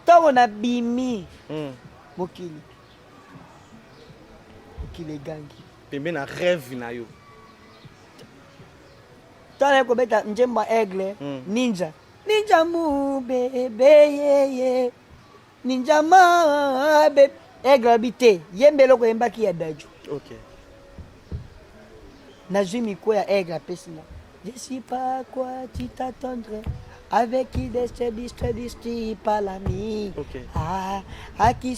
Ntango nabimi, mokili, mokili egangi. Pembe na rêve na yo. Ntango naye kobeta nzembo ya Aigle, Ninja ninja mu bebe yeye ninja ma bebe, Aigle abi te, yembe eloko oyembaki ya Dadju. Nazwi micro ya Aigle, apesi nga: "Je suis pas quoi tu t'attendrais avec qui de se distrait distrait par l'ami." Ah, à qui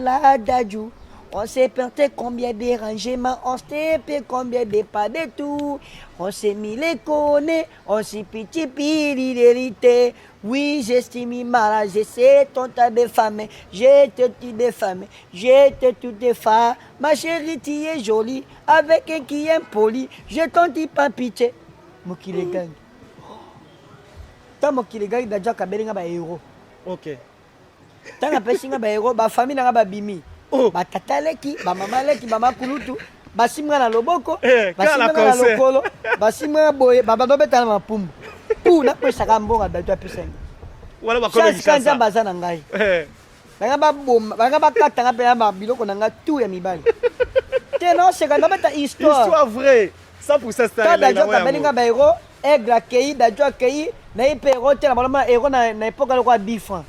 la Dadju. On s'est perdu combien de rangements, on s'est fait combien de pas de tout. On s'est mis les connaît, on s'est petit vérité. Oui, j'estime mal, je sais ton tas de femmes, j'ai te des femmes, j'ai te toutes des femmes. Ma chérie, tu es jolie, avec un qui est impoli, je t'en dis pas pitié. Mokili egangi. Tant mokili egangi, Dadju akabeli nga ba euro. Ntango apesi nga baeuro, bafamille na nga babimi. Batata leki, bamama leki, bama kulutu basimbi nga na loboko, Eh, basimbi kaka na nga na concert. lokolo, basimbi nga boye, babanda obetala mapumbu pu napesaka mbongo bato apesa nga. Wana bakomi Chance ka Kinshasa. Nzambe aza na ngai. Banga baboma, banga bakatanga mpe na biloko na nga tu ya mibali te. Naoseka, nabeta histoire. Histoire vraie. 100% star. Ta Dadju akabeli nga baeuro, Aigle akei, Dadju akei, naye mpe euro te na baloma euro na époque lokola 10 francs.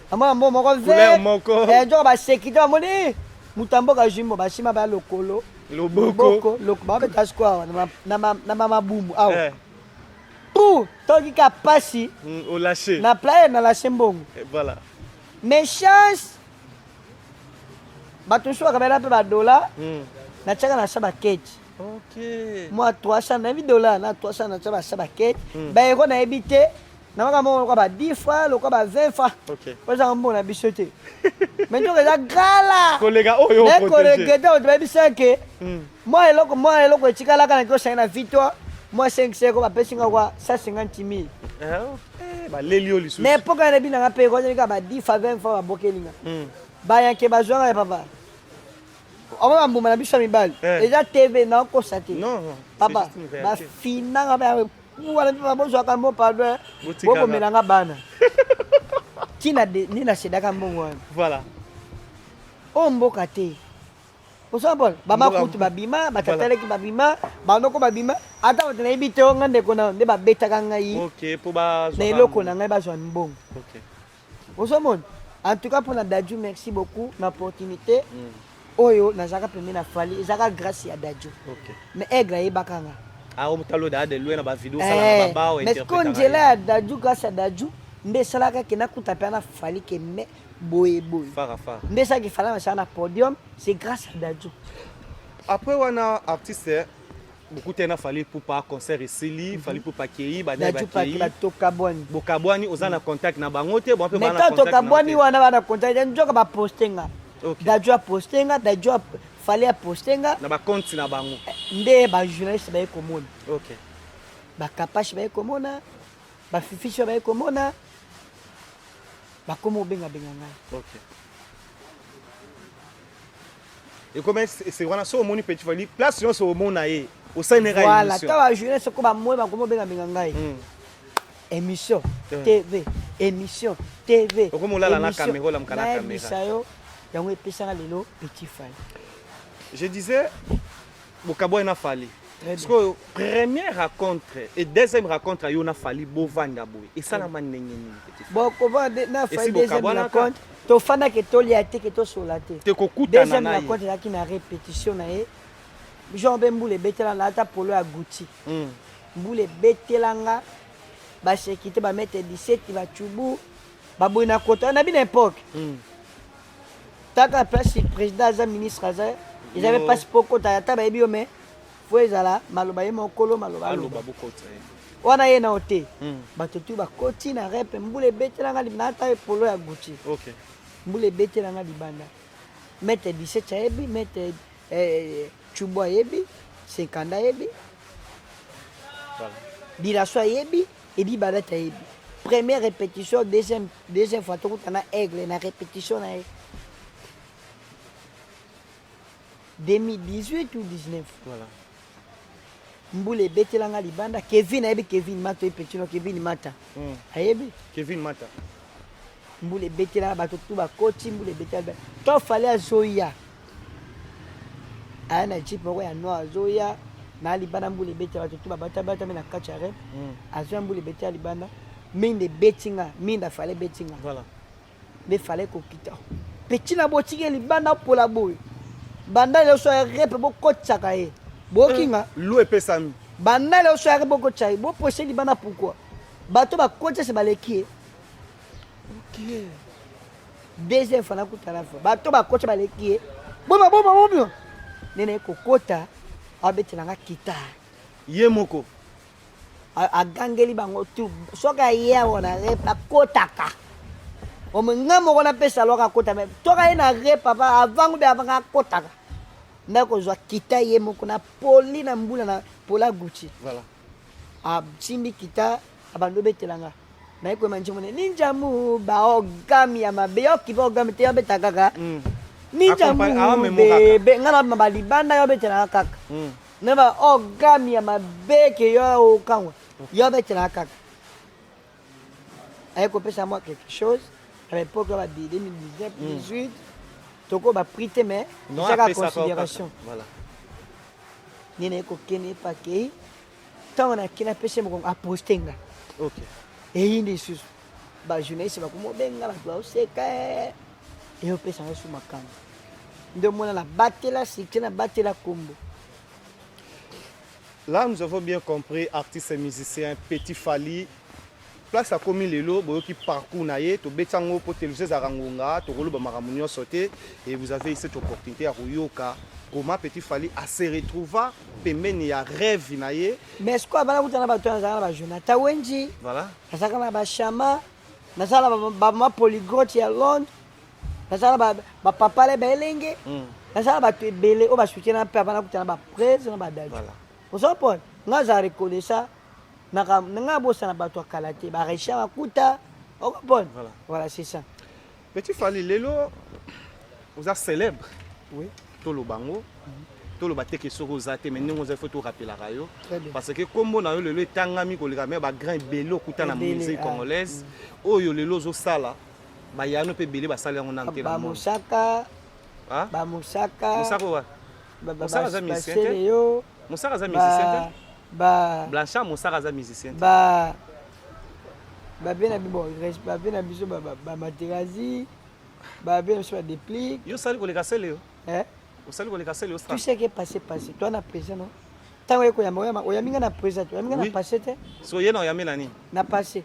Amona mbo moko Couleur moko. Nzoka basécurité bamoni: "Eh, moto ya mboka jumbo." Basima baya lokolo, Loboko. Babeta siko awa na mamabumu awa. Pu toki ka pasi. Olâché. Na pla na lâché mbongo. Voilà. Mais chance. Bato mosusu bakabela mpe badola. Natiaka na sa baketi. Mwa 300 nayebi dola na 300 natya basa baketi. Baero nayebi te. Namaka moko lokwa ba 10 francs, lokwa ba 20 francs. Ozanga mbongo na biso te. Mais nzoka eza grala. Koleka oyo protéger. Koregrete oyo bayebisa ke mwa eloko etikalaka na kosanga na victoire mwa 5 seko bapesi nga kwa 150 000. Baleli yo lisusu. Mais mpoka na binanga mpe ekozali kaka ba 10 fois, 20 fois babokeli nga. Bayanke bazwanga ya papa. Oma bambuma na biso ya mibali. Eza TV naokosa te. Papa, bafinanga wana mpe bozwaka mbo pardon, bobomelanga bana ntina nde nasedaka mbongo wana. Oyo mboka te osala pole, bamakutu babima, batatalaki babima, bandoko babima, ata bato nayebi te. Nga ndeko na nde babetaka ngai na eloko na ngai, bazwa mbongo. Ozomona, en tout cas mpona Dadju, merci beaucoup na opportunité oyo nazalaka pembeni na Fally. Ezalaka grâce ya Dadju, mais Aigle ayebaka nga. Mais ko nzela ya Dadju, grâce ya Dadju nde esalaka ke nakuta mpe na Fally ke me boye boye nde esalaki Fally nasala na podium, c'est grâce à Dadju. Après wana, artiste bokutani na Fally Ipupa, concert esili, Fally Ipupa akei, badakei, tokabwani. Bokabwani, oza na contact na bango te? Bon, mpe tokabwani wana, bana contact nzoka baposte nga. Dadju aposte nga, Dadju, Fally aposte nga. Na bacompte na bango. Nde bajournaliste baye komona. Bakapashi baye komona, bafifisi baye komona, bakoma obengabenga ngai. Ekomi se wana so omoni Petit Fally, place nyonso omona ye, osalinaka. Voilà, ta bajournaliste ko bamoi bakoma obengabenga ngai. Émission TV, émission TV. Okomi olala na caméra, olamuka na caméra. Nayebisa yo, yango epesanga lelo Petit Fally. Je disais, bokabwani na Fally. Sikoyo première rencontre et deuxième rencontre yo na Fally, bovanda boye, esalama ndenge nini, Petit Fally? Bon, kovanda na Fally, deuxième rencontre, tofandaki, tolia te, ke tosola te. Te kokutana. Deuxième rencontre ezalaki na répétition na ye. Genre mpe mbula ebetela na ata polo ya Gucci. Mbula ebetelanga, basécurité bamètre 17 bacubu baboyi na kota na bino époque. Taka place président aza, ministre aza, eza mpe mpasi mpo kota ata bayebi yo, mais fo ezala maloba ye mokolo maloba aloba wana ye nao te. Bato tu bakoti na rep, mbula ebetelanga na ata polo ya Gucci. Mbula ebetelanga libanda, maître 17 ayebi, maître Chubo ayebi, Senkanda ayebi, Dilaso ayebi, ebi Babete ayebi. Première répétition, deuxième fois tokutana Aigle na répétition na ye 2018 ou 19. Mbula ebetelanga libanda. Kevin ayebi, Kevin Mata oyebi, petino Kevin Mata ayebi. Kevin Mata. Mbula ebetelanga, bato tu bakoti, mbula ebetela to Fally azoya, aya na jeep moko ya noir, azoya na libanda, mbula ebetela, bato tu babatabatami na kati ya rep. Azoya, mbula ebetela libanda, minda ebeti nga, minda Fally ebeti nga. Nde Fally kokita, petit na botiki libanda pola boye, banda lelo so ya rep bokotisaka ye, bokinga. Lu epesami. Banda lelo so ya rep bokotisaka ye, bopose libanda. Pourquoi bato bakotisa baleki ye? Deuxième fois nakutana fa bato bakotisa baleki ye, boma boma boma, nde naye kokota, abetelanga guitare. Ye moko. Agangeli bango tu, soki aye awa na rep akotaka ome, nga moko napesa lwaka akota, me toka ye na rep papa avango mpe avanga akotaka, nde kozwa kita ye moko na poli na mbula na pola Gucci. Asimbi kita, abandi obetelanga, naye koyeba nzembo ne ninjamu baogami ya mabe, yo kipa ogami te, yo abeta kaka ninjamu bebe, nga na balibanda, yo abetelanga kaka na ba ogami ya mabe ke yo okangwa, yo abetelanga kaka. Aye kopesa mwa quelque chose à l'époque ya ba 2019, 18, toko baprix te, mais ezaka considération. Nde naye kokende epakei, ntango nakei napesi mokongo, aposte nga. Eyindi lisusu, bajournaliste bakomobenga, bato baoseka, eyopesanga su makambo. Nde omona nabatela succès, nabatela kombo. Là, nous avons bien compris, artiste et musicien, Petit Fally. Place akomi lelo, boyoki parcours na ye, tobeti yango po télévision ezalaka ngonga, tokoloba makambo nyonso te. Et vous avez eu cette opportunité ya koyoka comment Petit Fally a se retrouva pembeni ya rêve na ye. Mais sikoyo abanda kuta na bato wana, azalaka na ba Jonathan Wenji, Voilà. nazalaka na bashama, nazala na bamama polygrotte ya Londres, nazala na bapapa le baelenge, nazala na bato ebele oyo basoutien mpe abanda kuta na baprese na badaju. Voilà. Ozopona nga azala reconnaissant naka nga abosana bato ya kala te, barecha bakuta okopona. Voilà. Voilà, c'est ça. Petit Fally, lelo oza célèbre. Oui. Toloba yango, toloba te ke soki oza te, mais ndenge oza, faut torapelaka yo. Très bien. Parce que nkombo na yo lelo etangami koleka me bagrand ebele okuta na Ebele, musique ah. congolaise oyo lelo ozosala, bayano mpe ebele basali yango nanu te na monde. Bamosaka. Ah? Bamosaka. Mosaka wa Mosaka aza musicien te? Basele yo. Mosaka aza musicien te? Ba Blanchard Mosaka aza musicien te? Ba babe na bon, babe na biso bamaterasi, babe na biso badeplique. Yo osali koleka sele yo? Eh? Osali koleka sele yo? Tout ce qui est passé, passé. Toi na présent, non? Ntango ye koyamba, oyambi nga na présent te, oyambi nga Oui. na passé te. So ye na oyambi na nini? Na passé,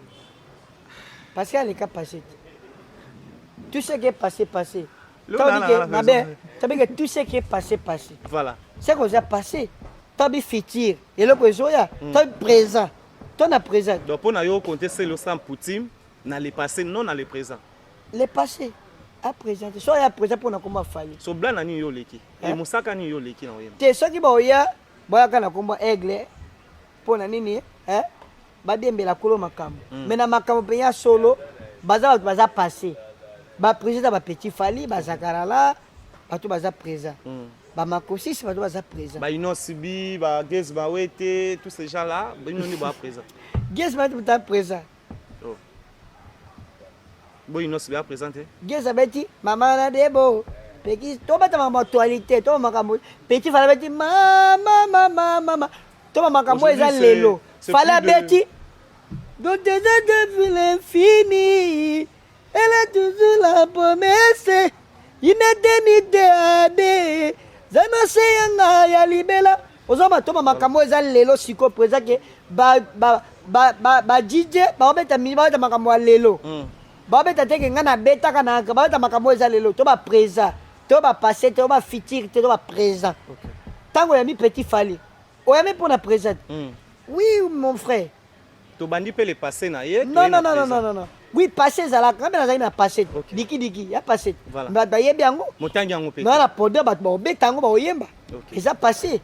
parce que aleka passé te. Tout ce qui est passé, passé. Le Tabi na- ke na- mabe, tabi ke tout ce qui est passé, passé. Voilà. C'est que oza passé, tabi futur eloko ezoya, tabi présent, to na présent. Donc mpo na yo okonte sele sans Poutine na le passé, non na le présent? Le passé a présent te. So oya présent mpona komba Fally. So bla na nini yo oleki? Eh? E mosaka nini yo oleki na oyemba? Te, soki baoya, boyaka na kombo Aigle mpo na nini, eh? Badembela kolo makambo. Mais na makambo mpenza ya solo, baza bato baza passé, baprésident, bapetit Fally, bazakarala, bato baza présent, bamakosisi, bato baza présent. Bainosibi, bagez bawete, tous ces gens là, bino nde baa présent? Gez bati muta présent. Oh. Bo Inosibi a présent te? Gez abeti mama na debo peki, tobata makambo actualité, toba makambo petit Fally abeti mama mama mama, toba makambo eza Aujourd'hui, lelo. C'est Fally plus de- abeti donc déjà depuis l'infini, elle est toujours la promesse ineternité ade zanase yanga ya libela. Ozoma toba makambo eza lelo sikoyo présent ke ba DJ baobeta babeta makambo ya lelo. Babeta te ke ngai nabetaka na babeta makambo eza lelo, to baprésent, to bapassé te, to bafutur te, to baprésent. Ntango oyambi petit Fally, oyambi mpo na présent. Oui, mon frère. Tobandi mpe le passé na ye. Non, non, non, non, non, non, non. Oui, passé ezalaka, ngai mpe nazalaki na passé. Ok. Dikidiki ya passé. Voilà. Bato bayebi yango. Motangi yango mpe. Na na podium, bato baobeta yango, baoyemba. Eza passé,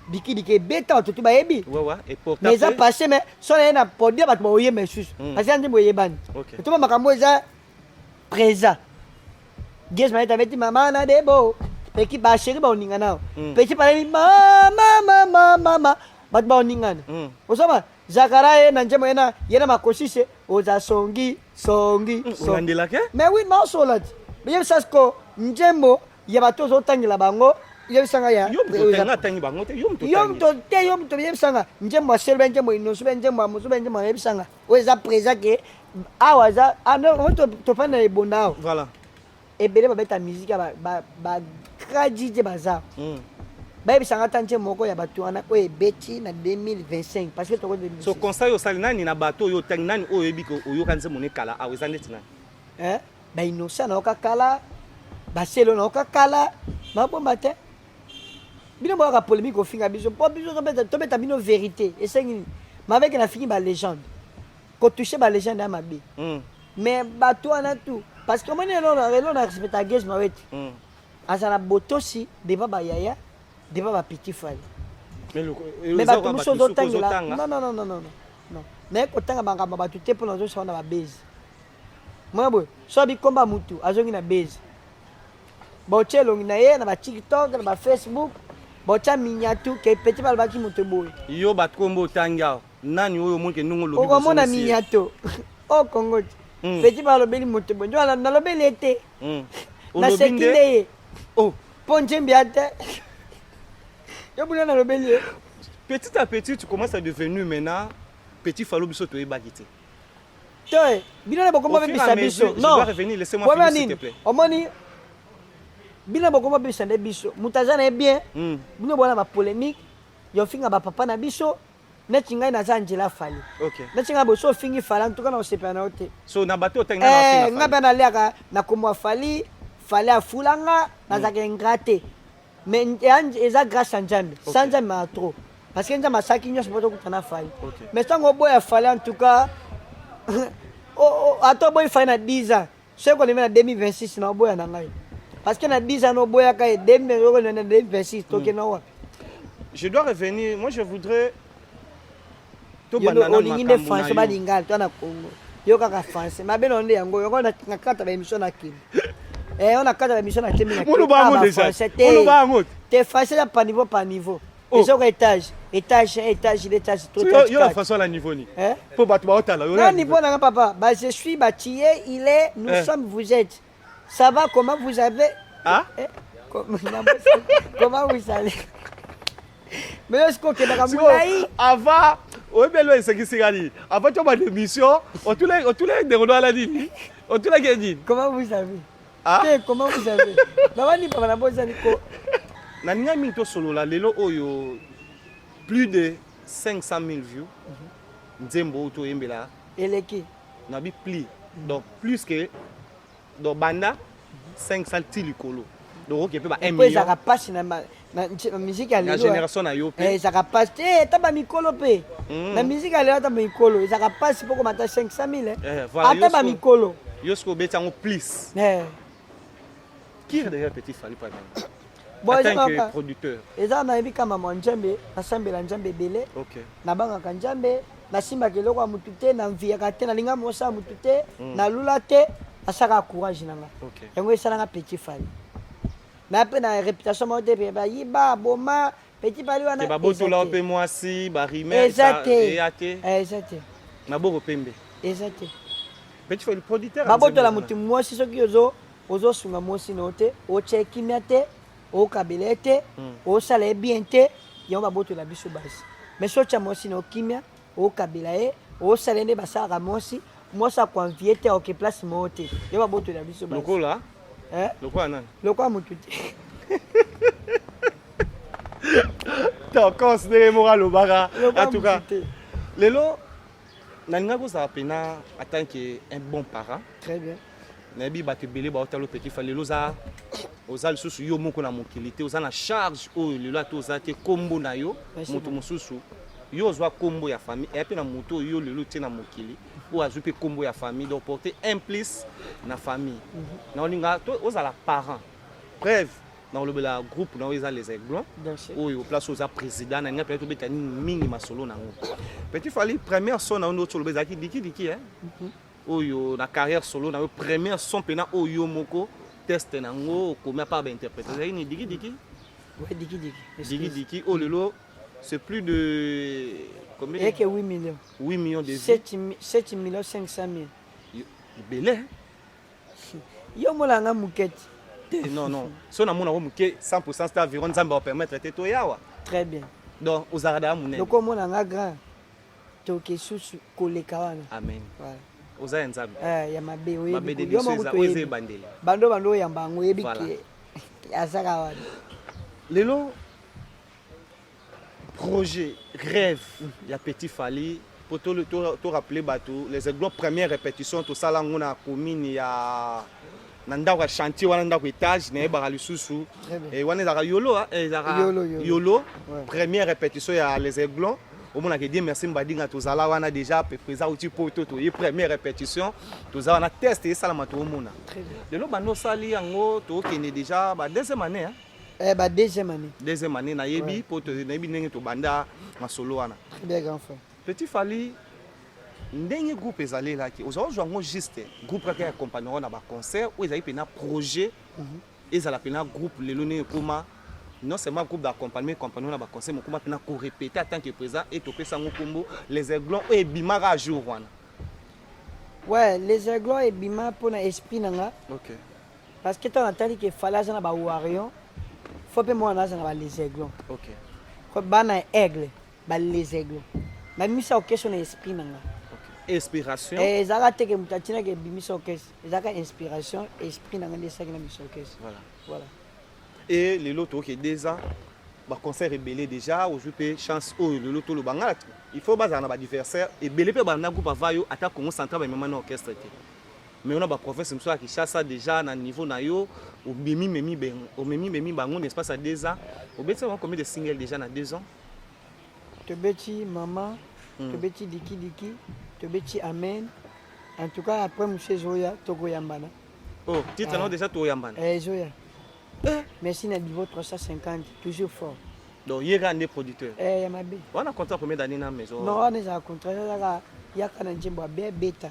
dikidiki ebeta, bato tu bayebi. Wewa et pourtant Mais eza passé, mais so na ye na podium, bato baoyemba lisusu parce que nzembo eyebani. Toba makambo eza présent. Gez Mayete abeti mama na debo peki, bachéri baoninga nao. Petit paleli mama mama mama, bato baoningana. Osoma Zakara ye na nzembo ye na makosise oza songi songi songi. Olandelaka? Mais oui, naosola ti yebisa siko nzembo ya bato ozotangela bango, yebisanga ya Yo moto otangi, atangi bango te, yo moto yo otangi. moto te, yo moto yebisanga nzembo ya selo be nzembo inoso be nzembo ya mosu be nzembo, yebisanga oyo eza présent ke awa eza ah, non, oyo tofandi na ebonda awa. Voilà. Ebele babeta musique ya bagrand DJ baza. Bayebisanga ata nzembo moko ya bato wana oyo ebeti na 2025, parce que toko So 2026. Conseil osali nani na bato oyo otangi? Nani oyo oyebi ke oyoka nzembo ne kala awa, eza ndeti nani? Eh, bainnocent nayoka kala, baselo nayoka kala, mabomba te. Bino boyaka polémique kofinga biso mpo biso tobeta bino vérité. Esengi nini mabeke nafingi balégende, kotouche balégende ya mabe? Mais bato wana tout, parce que omoni elo na respecta Gage Mawete. Aza na botosi devant bayaya, devant bapetit Fally. Mais Mais eza bato kaka mosusu bato mosusu ozotangela. ozotanga. Non, non, non, non, non, non, naye kotanga makambo ya bato te mpo nazosala na babase mwa boye. So abikomba mutu azongi na base, baotia elongi na ye na baTikTok, na baFacebook, baotia minyatu ke petit balobaki moto boye. Yo, bato kombo otangi awa, nani oyo omoni ke ndenge olobi Okomona bozongisi ye? minyato o Kongo ti. Petit balobeli moto boye, njo nalobeli ye te. Olobi Naseki nde nde ye. Oh. Mpo nzembi ya te, yo buna nalobeli ye. Petit à petit, tu commences à devenir maintenant petit Fally biso toyebaki te. Te, bino na bokoma Au fur et bebisa à mesure, biso. je dois revenir, laissez-moi Problème finir, s'il nini? te plaît. Omoni bino bokoma bebisa nde biso, moto aza na ye bien. Bino bona bapolémique, yofinga bapapa na biso. Neti ngai naza Angela Fally. Okay. Neti ngai boso ofingi Fally, en tout cas na osepela na yo te. So na bato otangi na eh, ngai mpe naliaka na kombo ya Fally, Fally afula nga, nazalaka ingrat te. Mais eza grâce ya Nzambe. Okay. Sans Nzambe mawa trop. Parce que Nzambe asalaki nyonso mpo tokutana na Fally. Okay. Mais ntango oboya Fally en tout cas ata oboyi Fally na 10 ans, soki kolemi na 2026 na oboya na ngai. Parce que na 10 ans oboyaka ye 2026 tokenda wapi? Je dois revenir, moi je voudrais olingi nde français balingala to na Congo yo kaka français mabe na nde yango yango na kata ba émission na kimi eh on a kata ba émission na kimi na français te te français ya pa niveau pa niveau ezoka étage étage étage étage to étage yo la façon la niveau ni eh po bato baotala yo na niveau na papa ba je suis ba tu es il est nous eh. sommes vous êtes. Ça va, comment vous avez. Ah? Eh, comment vous allez? Mais est-ce qu'on est molai? Avant, oyebi elo esekisi nga nini? Avant tobanda émission, otulaki ndeko no ala nini? Otulaki ye nini? Comment vous avez? Ah? Te, comment vous avez? Nabandi papa na bozali ko. Nalingai mingi tosolola lelo oyo plus de 500 000 vues. Nzembo oyo toyembela. Eleki. Nabi plus. Donc plus que donc banda 500 ti likolo. Donc oke pe ba 1 million. Ezalaka pasi na musique ya lelo. Na génération na yo pe. Eh, ezalaka pasi te ata ba mikolo pe. Na musique ya lelo ata ba mikolo ezalaka pasi po komata 500 000. Eh, voilà, ata ba mikolo. Yo siko obeti yango plus. Eh. Qui est derrière Petit Fally Ipupa? Bon, en tant que producteur. Eza nayebi kama mwa Nzambe, nasambela Nzambe ebele. Okay. Nabangaka Nzambe, nasimbaka eloko ya mutu te, nanviyaka te, nalinga mosa ya mutu te, nalula te, nasalaka courage na nga. Okay. Yango esalanga Petit Fally. Na pe na réputation moko te, bayiba, boma, Petit Fally wana. Te babotola pe mwasi, ba rimer, eza te. Eza te. Eza te. Maboko pembe. Eza te. Petit Fally producteur. Babotola mutu mwasi soki ozo ozosunga mwasi na yo te, otya kimia te, okabela ye te, osala ye bien te, yango babotola biso basi. Mais soki otya mwasi na yo kimia, okabela ye, osala ye nde basalaka mwasi, mwasi akoenvie te, akoke place moko te, yango babotola biso basi. Lokola? Eh? Lokola nani? Lokola motu te. Tokos ndenge moko alobaka. En tout cas, lelo nalingaki kozala pena en tant que un bon parent. Très bien. Nayebi bato ebele baotala Petit Fally lelo oza oza lisusu yo moko na mokili te, oza na charge oyo lelo ata oza te kombo na yo moto mosusu yo ozwa kombo ya famille eya mpe na moto oyo yo lelo otie na mokili oyo azwi mpe kombo ya famille, donc porter un plus na famille. Na olinga to ozala parent preuve na olobela groupe na oyo eza les Aiglons oyo place oza président na nga peut-être obeta nini mingi masolo nango. Petit Fally première son na yo oloba ezalaki diki diki hein. Oyo na carrière solo na yo première son pena oyo moko test nango okomi à part ba interprétation ezalaki ni diki diki. Ouais, diki diki. Diki diki oyo lelo c'est plus de combien? Eke 8 millions. 8 millions de vues. 7 millions 500 000. Ebele. Yo molanga mukete. Non non, so na mona ko muke 100% c'est environ Nzambe va permettre te to yawa. Très bien. Donc ozalaka da munene. Loko mona nga grand. Toke susu koleka wana. Amen. Voilà. Oza ya Nzambe. Eh, ya mabe oyebi. Mabe de biso eza oyo eza ebandeli. Bando bando oyamba yango oyebi ke azaka wana. Lelo projet rêve ya Petit Fally pour to rappeler bato les Aiglons première répétition tosala yango na commune ya na ndako ya chantier wana ndako étage nayebaka lisusu wana ezalaka yolo ezalaka yolo première répétition ya les Aiglons omonaka Dieu merci Mbadinga tozala wana déjà président outi poto toye première répétition tozala wana test esalama toomona lelo bando osali yango tokende déjà ba deuxième année hein? Eh, ba deuxième année. Deuxième année nayebi po nayebi ndenge tobanda masolo wana. Très bien grand frère. Petit Fally ndenge groupe ezalelaki ozala ozwa yango juste groupe kaka ya accompagnement na ba concert oyo ezali pena projet ezala pena groupe lelo ndenge ekoma non seulement groupe d'accompagnement accompagnement na ba concert mokoma pena ko répéter en tant que président et topesa yango kombo les Aiglons oyo ebimaka à jour wana. Ouais, les Aiglons ebima mpona esprit na nga. Okay. Parce que tant natali ke Fally aza na ba warrior, faut pe mwana aza na ba les Aiglons. Okay. Ko bana aigle, ba les Aiglons. Na misa orchestre na esprit na nga. Okay. Inspiration. Eh ezaka te ke mutu atina ke bimisa orchestre. Ezaka inspiration, esprit na nga nde esaki na misa orchestre. Voilà. Voilà. Et lelo toke 2 ans. Ba concert ebele déjà, ozwi mpe chance oyo lelo toloba nga il faut bazala na baadversaire ebele mpe banda groupe ava yo ata Congo Central bamema na orchestre te, mais ona baprovince mosusu ya Kinshasa déjà na niveau na yo obimi memi omemi memi bango na espace ya 2 ans. Obeti bango combien de single déjà na 2 ans? Tobeti mama, tobeti dikidiki, tobeti amen. En tout cas, après mosu ezoya, tokoyambana. Oh, titre nango déjà toyambana? Ezoya. Merci na niveau 350, toujours fort. Donc ye kaka nde producteur? Ya mabe. Wana contrat combien d'année na maison? Non, wana ezala contrat, ezalaka yaka na nzembo abe, beta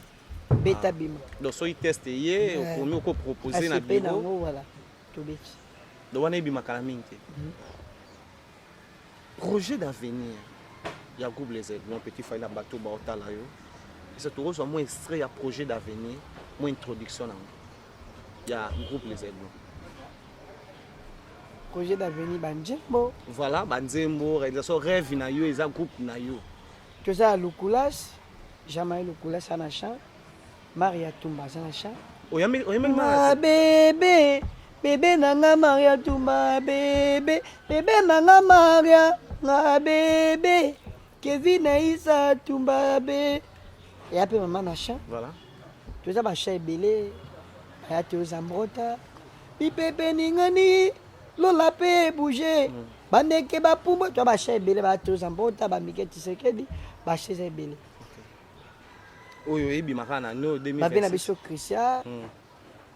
beta, bima. Donc soki test ye okomi okopropose na bureau nango, voilà, tobeti. Donc wana ebimaka na mingi te. Projet d'avenir ya groupe Les Aiglons, Petit Fally, na bato baotala yo eza, tokozwa mwa extrait ya projet d'avenir, mwa introduction nango ya groupe Les Aiglons? Projet d'avenir, banzembo. Voilà, banzembo, réalisation, rêve na yo eza groupe na yo. Toza ya Lukulas, Jean-Marie Lukulas ana chant, Maria Tumba aza na chant. Oyambi? Ma bébé, bébé nanga Maria Tumba, bébé, bébé nanga Maria nga, bébé Kevin Aisa Tumba be eya mpe mama na chant. Voilà. Toza bachat ebele, baya te ozambrota bipepe ningani lola mpe bouge, bandeke bapumbwe. Toza bachat ebele, baya te ozambrota bamike Tisekedi, bachat eza ebele. Oyo ebimaka na no 2026. Babe na biso Christian,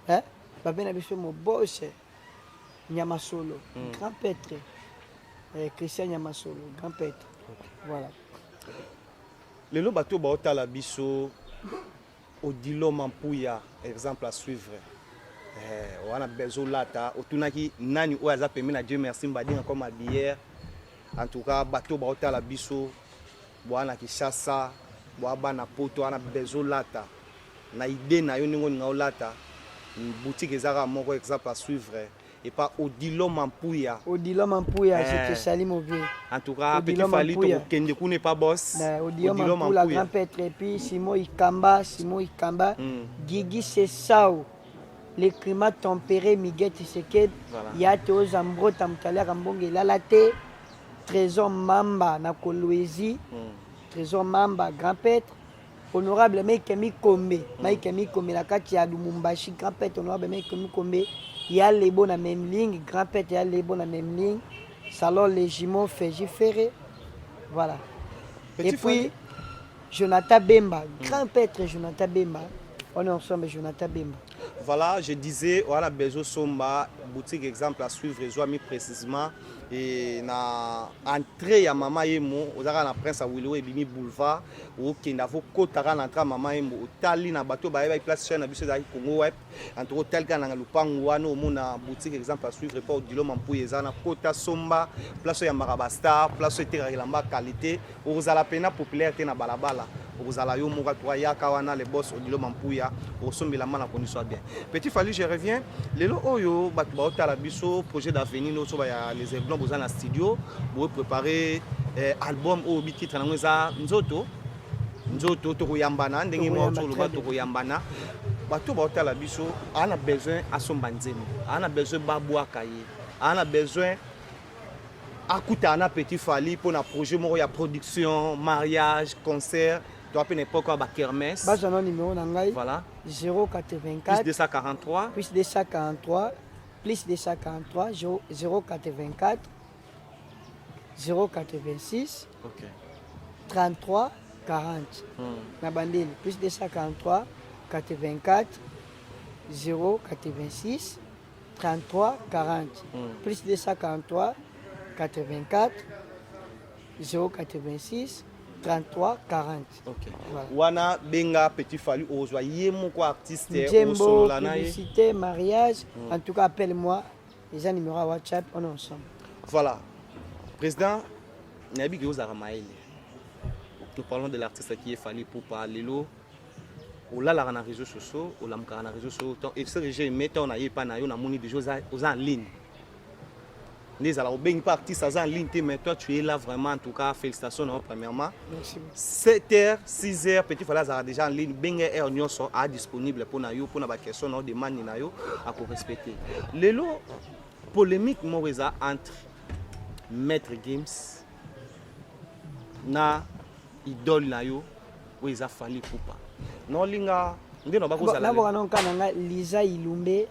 eh? Babe na biso Mobose Nyamasolo, grand prêtre, Christian Nyamasolo, grand prêtre, voilà. Lelo bato baotala biso, Odilo Mampuya, exemple à suivre, wana bezolata otunaki nani oyo aza pembeni na Dieu merci Mbadinga comme habilleur. En tout cas, bato baotala biso bwana Kinshasa, bwa bana Poto wana, bezolata na idée na yo ndenge olinga olata, boutique eza kaka moko, exemple à suivre epa Odilo Mampuya. Odilo Mampuya, je te salue, mon vieux. En tout cas, Petit Fally, tokokende kuna epa boss. Odilo Mampuya, grand prêtre, et puis Simon Ikamba, Simon Ikamba, Gigi Sesao, le climat tempéré, Miguel Tshisekedi, voilà. Ya te ozambrota moto aliaka mbongo elala te, Trésor Mamba na Kolwezi, Trésor Mamba, grand prêtre, honorable Mike Mikombe, Mike Mikombe na kati ya Lumumbashi, grand prêtre honorable Mike Mikombe, ya Lebo na Memling, grand prêtre ya Lebo na Memling, salon Les Jumeaux Feji Ferré, voilà. Petit Et puis Jonathan Bemba, grand prêtre Jonathan Bemba, on est ensemble, Jonathan Bemba. Voilà, je disais, voilà, Bezo Somba, boutique exemple à suivre, ezwami précisément et na entrée ya Mama Yemo, ozaka na Prince Awilo ebimi boulevard, okende avo kotaka na entrée ya Mama Yemo, otali na bato bayeba place chaîne na biso ezalaki Congo Web, en tout cas otali kaka na lupango wana, omona boutique exemple à suivre pa Odilo Mampuya eza na kota somba, place oyo yambaka ba star, place oyo etekaka elamba qualité, okozala pena populaire te na balabala, okozala yo moko atoka yaka wana le boss Odilo Mampuya, okosombela ma na condition ya bien. Petit Fally, je reviens, lelo oyo bato baotala biso, projet d'avenir nyonso ya Les Aiglons, boza na studio boprépare album oyo bititre nango eza Nzoto Nzoto Tokoyambana, ndenge moko oloba tokoyambana. Bato baotala biso aa na besoin asomba nzembo, aa na besoin babwaka ye, aa na besoin akutana na Petit Fally mpo na projet moko ya production, mariage, concert, to ape na époque ya bakermesse. Bazwa na numéro na ngai. Voilà. 084 plus 243. Plus 243, plus 243 084 086 33 40. Na bandeli, plus 243 84 086 33 40. Plus 243 84 086 33 40. Ok. Voilà. Wana benga Petit Fally, ozwa ye moko artiste. Nzembo, osolola na ye. Publicité, mariage, en tout cas appelle-moi, eza numéro ya WhatsApp, on est ensemble. Voilà, président, nayebi ke ozalaka mayele. Nous parlons de l'artiste qui est Fally Ipupa. Lelo olalaka na réseaux sociaux, olamukaka na réseaux sociaux. Et ce que j'ai aimé, ntango naye epa na yo, namoni déjà oza en ligne, nde ezala obengi mpe artiste aza en ligne te, mais toi tu es là vraiment. En tout cas, félicitations na yo premièrement. Merci. 7 heures, 6 heures, Petit Fally azalaka déjà en ligne. Benga heure nyonso, a disponible mpona yo, mpona baquestion na yo, demande na yo, akorespecte. Lelo polémique moko eza entre Maître Gims na idole na yo oyo eza Fally Ipupa. Naolinga nde na bakozala. Naboka na nka na nga Lisa Ilumbe.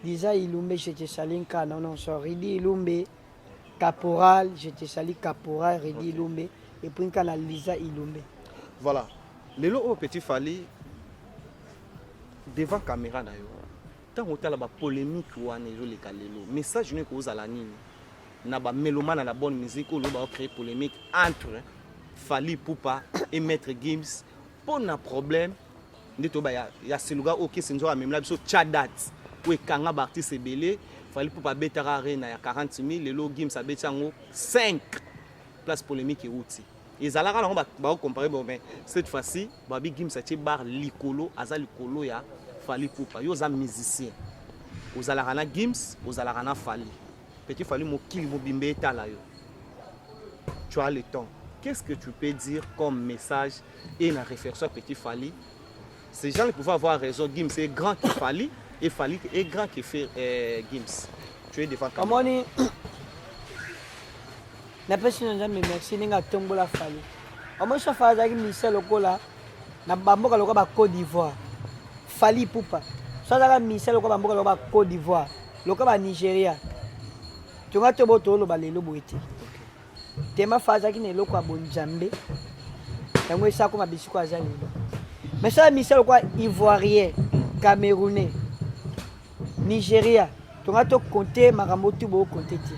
Lisa Ilumbe, je te salue nka non non sorry Ridi Ilumbe caporal, je te salue caporal Ridi okay. Ilumbe et puis nka na Lisa Ilumbe. Voilà. Lelo oyo petit Fally devant caméra na yo. Tango otala ba polemique wana ezoleka lelo, message no ekozala nini na ba mélomane na bonne musique oyo ba créer polémique entre Fally Ipupa et Maître Gims mpo na problème nde toyeba ya, ya seluga oyo kisi nzoka amemela biso tcha date oyo ekanga ba artiste ebele. Fally Ipupa abetaka arena ya 40 000, lelo Gims abeti yango 5 place. Polémique euti ezalaka nango bakocompare bon, mais cette fois-ci babi Gims atie bar likolo, aza likolo ya Fally Ipupa. Yo oza musicien, ozalaka na Gims, ozalaka na Fally. Petit Fally, mokili mobimba etala yo, tu as le temps, qu'est-ce que tu peux dire comme message et na réflexion à petit Fally? Ces gens pouvaient avoir raison, Gims est grand que Fally et Fally est grand que Gims. Tu es devant caméra. Omoni, napesi na Nzambe merci ndenge atombola Fally. Omoni, so Fally azalaki musicien lokola na bamboka lokola ba Côte d'Ivoire, Fally Ipupa so azalaka musicien lokola bamboka lokola ba Côte d'Ivoire, lokola ba Nigeria, tonga to bo toloba lelo boye te. Tema Fally azalaki na eloko ya bonzambe, yango esa koma bisiko aza lelo. Mais so musicien lokola Ivoirien, Camerounais, Nigeria, tonga tokonte makambo tu bokonte te.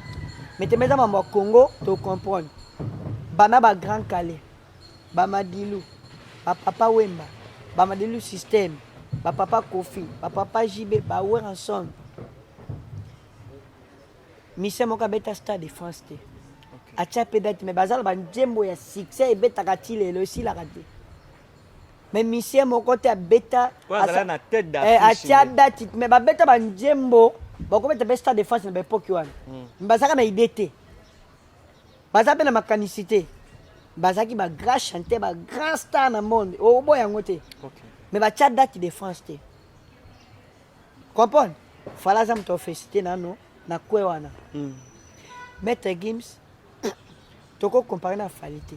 Mais tema eza mambo ya Congo, tocomprendre bana ba Grand Kallé, Bamadilu, bapapa Wemba, Bamadilu Système, bapapa Kofi, bapapa JB, bawer ensemble. Musicien moko abeta Stade de France te, atia mpe date, mais baza na banzembo ya succès ebetaka ti lelo, esilaka te. Mais musicien moko te abeta atia date, mais babeta banzembo, bakobeta mpe Stade de France na baépoque wana. Bazalaka na idée te, baza mpe na makanisi te. Bazalaki bagrand chanteur, bagrand star na monde, oboya yango te, mais batia date de France te. Comprendre, Fally aza moto afélicité nano na kwe wana. Maître Gims tokocompare na Fally te.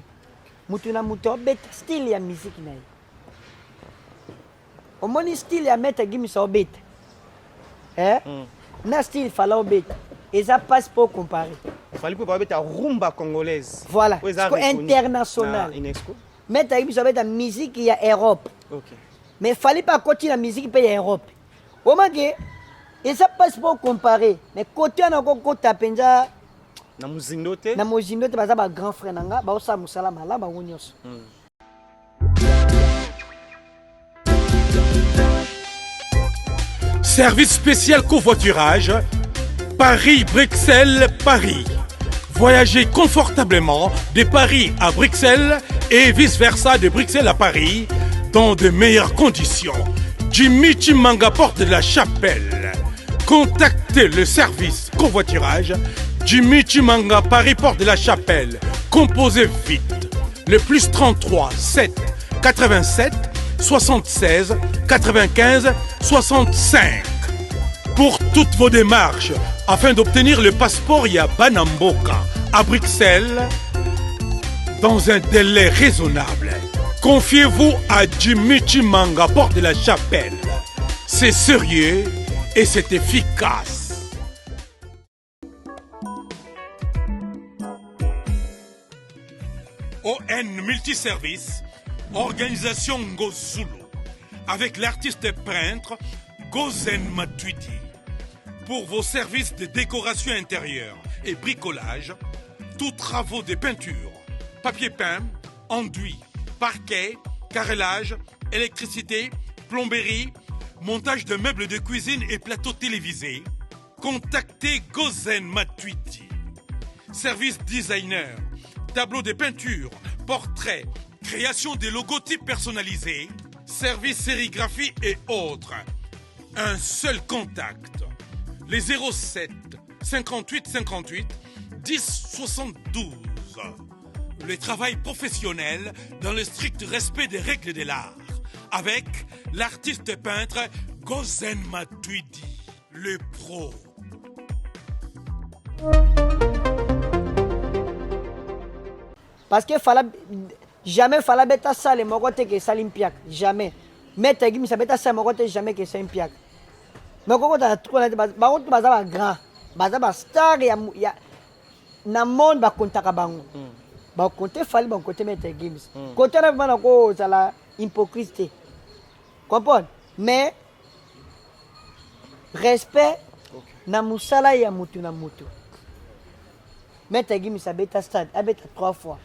Motu na moto abeta style ya musique na ye. Omoni, style ya Maître Gims aobeta, eh? Na style Fally obeta, eza mpasi mpo comparer. Fally mpo babeta rumba congolaise. Voilà, international. Maître Gims abeta musique ya Europe, mais Fally mpe akoti na musique mpe ya Europe. Omake eza mpasi mpo comparer, mais kote wana okokota mpenza na mozindo te. Na mozindo te. Baza bagrand frère na nga, baosala mosala malamu bango nyonso. Service spécial covoiturage Paris-Bruxelles, Paris. Voyagez confortablement de Paris à Bruxelles et vice-versa de Bruxelles à Paris dans de meilleures conditions. Jimmy Chimanga, porte de la Chapelle. Contactez le service covoiturage Jimmy Chimanga, Paris, porte de la Chapelle. Composez vite le plus 33 7 87 76 95 65. Pour toutes vos démarches afin d'obtenir le passeport ya bana mboka à Bruxelles dans un délai raisonnable, confiez-vous à Jimmy Chimanga, porte de la Chapelle. C'est sérieux et c'est efficace. ON Multiservice, Organisation Ngozulu, avec l'artiste peintre Gozen Matuidi. Pour vos services de décoration intérieure et bricolage, tous travaux de peinture, papier peint, enduit, parquet, carrelage, électricité, plomberie, montage de meubles de cuisine et plateaux télévisés, contactez Gozen Matuidi. Service designer, tableau de peinture, portrait, création des logotypes personnalisés, service sérigraphie et autres. Un seul contact. Les 07 58 58 10 72. Le travail professionnel dans le strict respect des règles de l'art. Avec l'artiste peintre Gozen Matuidi, le pro. Parce que Fally, jamais Fally abeta salle moko te ke esali mpiaka, jamais. Maître Gims abeta salle moko te, jamais ke esali mpiaka. Mais okokota na trou na te, bango tu baza bagrand, baza bastar ya na monde, bakontaka bango, bakonte Fally, bakonte Maître Gims. Kote wana vraiment nakozala hypocrite te, comprendre? Mais respect na mosala ya mutu na mutu. Maître Gims abeta stade, abeta trois fois,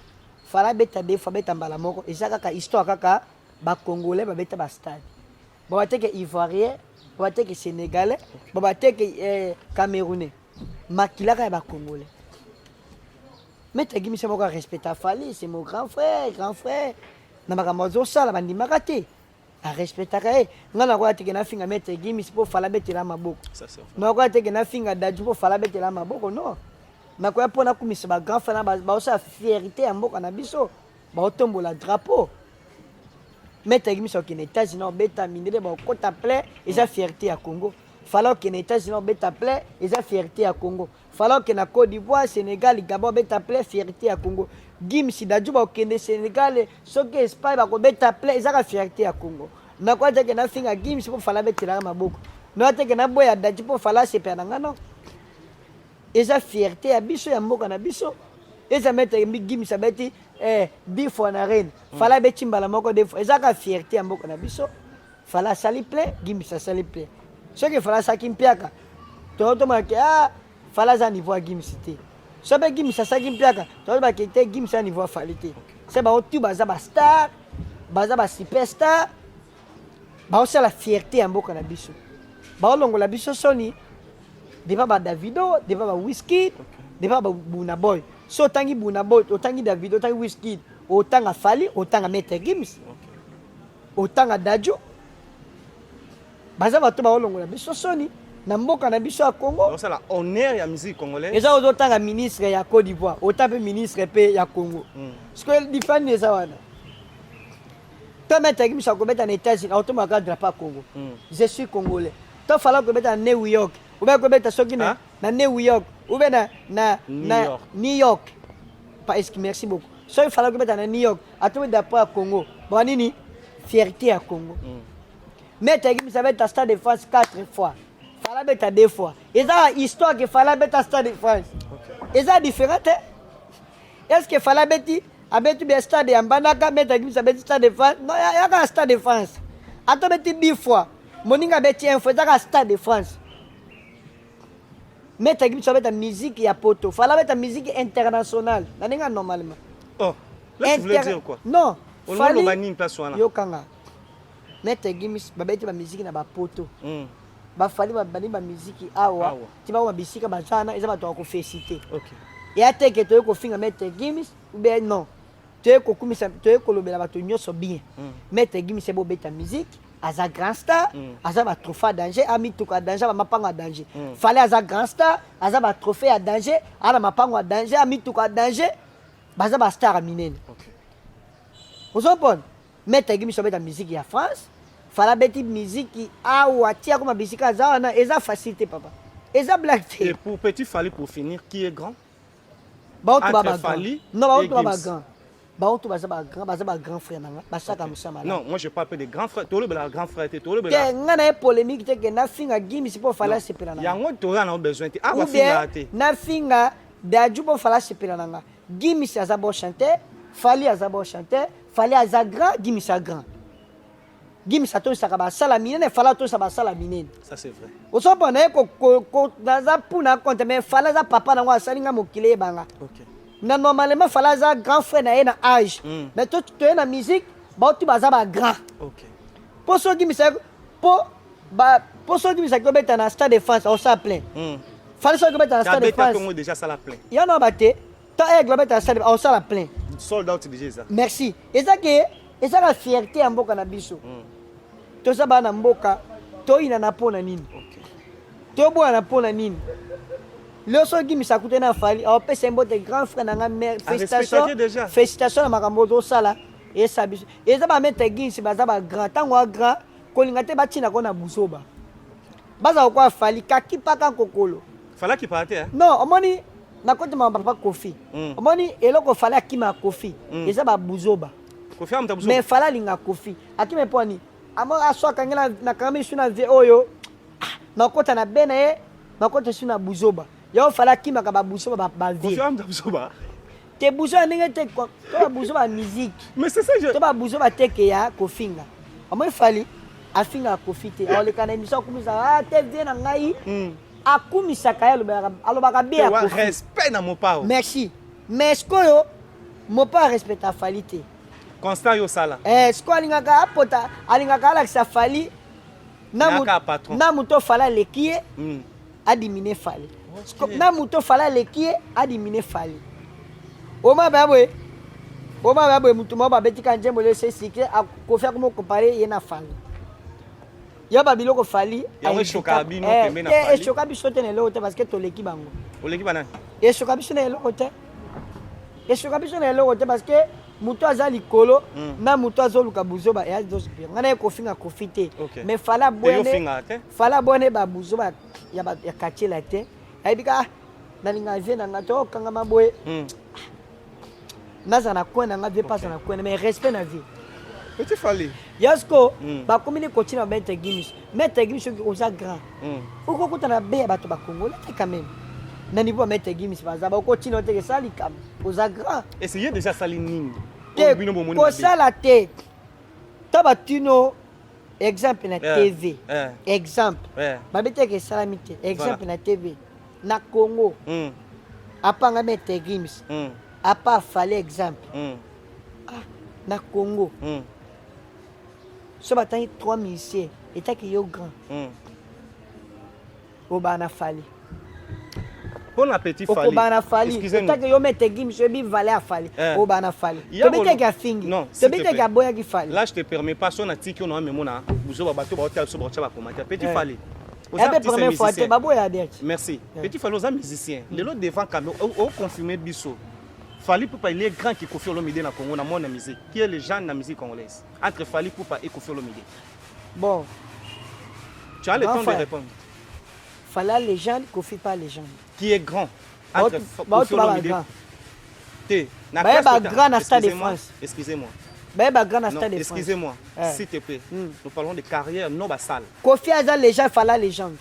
Fally abeta deux fois, abeta mbala moko. Eza kaka histoire, kaka bacongolais babeta bastade, babateke ivoirien, babateke sénégalais, babateke camerounais, makilaka ya bacongolais. Maître Gims moko arespecta Fally, c'est mon grand frère, grand frère na makambo azosala, bandimaka te, arespectaka ye. Ngai nakoya teke nafinga Maître Gims mpo Fally abetela maboko. Ça, c'est vrai. Nakoya teke nafinga Dadju mpo Fally abetela maboko, non. Nakoya mpo nakumisa bagrand frère na baosala fierté ya mboka na biso, baotombola drapeau. Maître Gims okende États-Unis obeta, mindele baokota plein, eza fierté ya Congo. Fally okende États-Unis obeta plein, eza fierté ya Congo. Fally okende na Côte d'Ivoire, Sénégal, Gabon obeta plein, fierté ya Congo. Gims, Dadju bakokende Sénégal, soki Espagne, bakobeta plein, ezaka fierté ya Congo. Nakoya teke nafinga Gims mpo Fally abetelaka maboko, noya teke naboya Dadju mpo Fally asepela na nga, non. Eza fierté ya biso, ya mboka na biso. Eza Maître Gims abeti 10 fois na Arena, Fally abeti mbala moko deux fois, eza kaka fierté ya mboka na biso. Fally asali plein, Gims asali plein. Soki Fally asalaki mpiaka, totomaki ah, Fally aza niveau ya Gims te. So mpe Gims asalaki mpiaka, toyebaki te Gims aza niveau ya Fally te. Se bango tu baza bastar, baza basuperstar, baosala fierté ya mboka na biso, baolongola biso soni devant baDavido, devant baWizkid, devant baBurna Boy. So otangi Burna Boy, otangi Davido, otangi Wizkid, otanga Fally, otanga Maître Gims, otanga Dadju, baza bato baolongola biso soni na mboka na biso ya Congo. Osala honneur ya musique congolaise. Eza ozotanga ministre ya Côte d'Ivoire, ota mpe ministre mpe ya Congo. Sikoyo difani eza wana to Maître Gims akobeta na États-Unis, aotomaka drapeau ya Congo. Je suis congolais. To Fally kobeta na New York, ube kobeta soki na, na New York ube na New na York. New York pa eski, merci beaucoup. Soki Fally kobeta na New York, atomi drapeau ya Congo, bwa nini? Fierté ya Congo. Maître Gims abeta Stade de France quatre fois, Fally abeta deux fois. Eza histoire ke Fally abeta Stade de France eza différent te. Est ce que Fally abeti bien stade ya Mbandaka, Maître Gims abeti Stade de France? Non, yaka Stade de France, ata abeti 10 fois, moninga abeti un fois, ezaka Stade de France. Maître Gims abeta musique ya poto, Fally abeta musique internationale na ndenge normalement. Oh, là tu voulais dire quoi? Non. Oloba nini place wana? Yokanga, Maître Gims babeti bamusiki na bapoto. BaFally babandi bamusiki awa. Awa. Ti bakoma bisika baza wana, eza bato ya koféliciter. Ok. Eya te ke toye kofinga Maître Gims ou bien, non. Toye kokumisa, toye kolobela bato nyonso bien. Maître Gims ebobeta musique, aza grand star, aza batrophée ya danger, amituka ya danger, bamapango ya danger. Fally aza grand star, aza batrophée ya danger, aza na mapango ya danger, amituka ya danger, baza bastar ya minene. Ozopona Maître Gims abeta musique ya France, Fally abeti musique awa, tia koma bisika aza wana, eza facile te papa, eza blague te. Et pour petit Fally, pour finir, qui est grand? Baoto ba Entre bagrand. Fally Non, baoto ba et Gims. bagrand, baoto baza bagrand, baza bagrand frère nanga, basaka mosala malamu. Non, moi je parle pas de grand frère. Tolo bela grand frère te, tolo te bela. Nga na ye polémique te ke nafinga Gims mpo Fally asepela na nga. Yango toza na besoin te. Ah, Ou ba bien finga te. nafinga Dadju mpo Fally asepela na nga. Gims aza bon chanteur, Fally aza bon chanteur. Fally aza grand, Gims aza grand. Gims atonisaka basala minene, Fally atonisa basala minene. Ça, c'est vrai. Osopa na ye naza mpuna compte, mais Fally aza papa nango, asali nga mokili eyebanga. Na normalement Fally aza grand frère na ye na âge. Mais toye na musique, baotu baza bagrand. Mpo soki Gims mpo soki Gims aki obeta na Stade de France, aosala plein. Fally soki obeta na Stade de Abeta France Congo déjà ça la plein. Ya na bate to Aigle obeta na stade, aosala plein. Sold out déjà ça. Merci. Eza ke ezaka fierté ya mboka na biso. Toza bana mboka, toyinana mpo na nini? Toboyana mpo na nini? Leo soki Gims akutani na Fally, aopesa ye mbote: grand frère na nga, félicitation. Arespectaki déjà. Félicitation na makambo ozosala esa biso. Eza bamaître Gims baza bagrand, ntango a grand kolinga te batina ko na buzoba, baza kokoya Fally kaki mpaka kokolo. Fallait qu'il parte hein. Non, omoni Nakoti makambo papa Kofi. Omoni eloko Fally akima Kofi eza ba buzoba. Kofi amuta buzoba. Mais Fally alinga Kofi. Akima mpo ani? Amo aswaka ngai na nakangami su na vie oyo. Ah, nakota na be na ye, nakota su na buzoba. Yo Fally akimaka ba buzoba ba vie. Kofi amuta buzoba. Te buzoba ndenge te to ba buzoba musique. Mais c'est ça je. To ba buzoba te ke ya kofinga. Omoni Fally afingaka Kofi te. Aoleka na émission akumisa ah te vie na ngai. Akumisaka ye, alobaka bien ya Kofi. Respect na Mopao. Merci. Mais sikoyo Mopao arespecta Fally te. Constant yo sala. Eh, sikoyo alingaka apota, alingaka alakisa Fally na moto Fally aleki ye, adimine Fally. Na moto Fally aleki ye, adimine Fally. Oma ba boye. Oma ba boye mutu moko babetika nzembo le c'est secret, Kofi akoma comparer ye na Fally. Ya ba biloko Fally yango eshoka bino pembe na Fally. Eshoka biso te na eloko te parce que toleki bango. Oleki banani? Eshoka biso na eloko te. Eshoka biso na eloko te parce que moto aza likolo na moto azoluka buzoba ya zospire. Ngana ye kofinga Kofi te. Mais Fally abwene. Fally abwene ba buzoba ya ba ya quartier la te. Ayebi ka nalinga vie na nga to kanga maboye. Naza na coin na nga vie passe na coin mais respect na vie. Petit Fally. Yasko, bakomi ni kotina Maître Gims. Maître Gims soki oza grand. Okokuta na be ya bato ba Congolais te quand même. Na niveau Maître Gims baza ba kotina te ke sali kam. Oza grand. Essayez déjà sali nini. Te kosala te. Ta batino exemple na TV. Exemple. Ba bete ke salami te. Exemple na TV. Na Congo. Apanga Maître Gims. Apa Fally exemple. Ah, na Congo. So batangi 3 musiciens etaki yo grand. Obana Fally. Pona petit Fally. Obana Fally. Etaki yo Maître Gims oyebi valet a Fally. Obana Fally. Tobetaki afingi. Tobetaki aboyaki Fally. Là je te permets pas so na tiki on a memona buzoba bato ba hotel so ba ba commentaire. Petit Fally. Oza première fois te baboya bien. Merci. Petit Fally oza musicien. Lelo devant caméra o confirmer biso. Fally Ipupa, il est grand que Koffi Olomide na Congo, na monde na musique. Qui est le genre na musique congolaise? Entre Fally Ipupa et Koffi Olomide. Bon. Tu as le temps de répondre. Fally légende, Koffi pas légende. Qui est grand? Entre Koffi Olomide. T. Na classe grand na Stade de France. Excusez-moi. Bah grand na Stade de France. Excusez-moi. S'il te plaît. Nous parlons de carrière non basale. Koffi aza légende, Fally légende.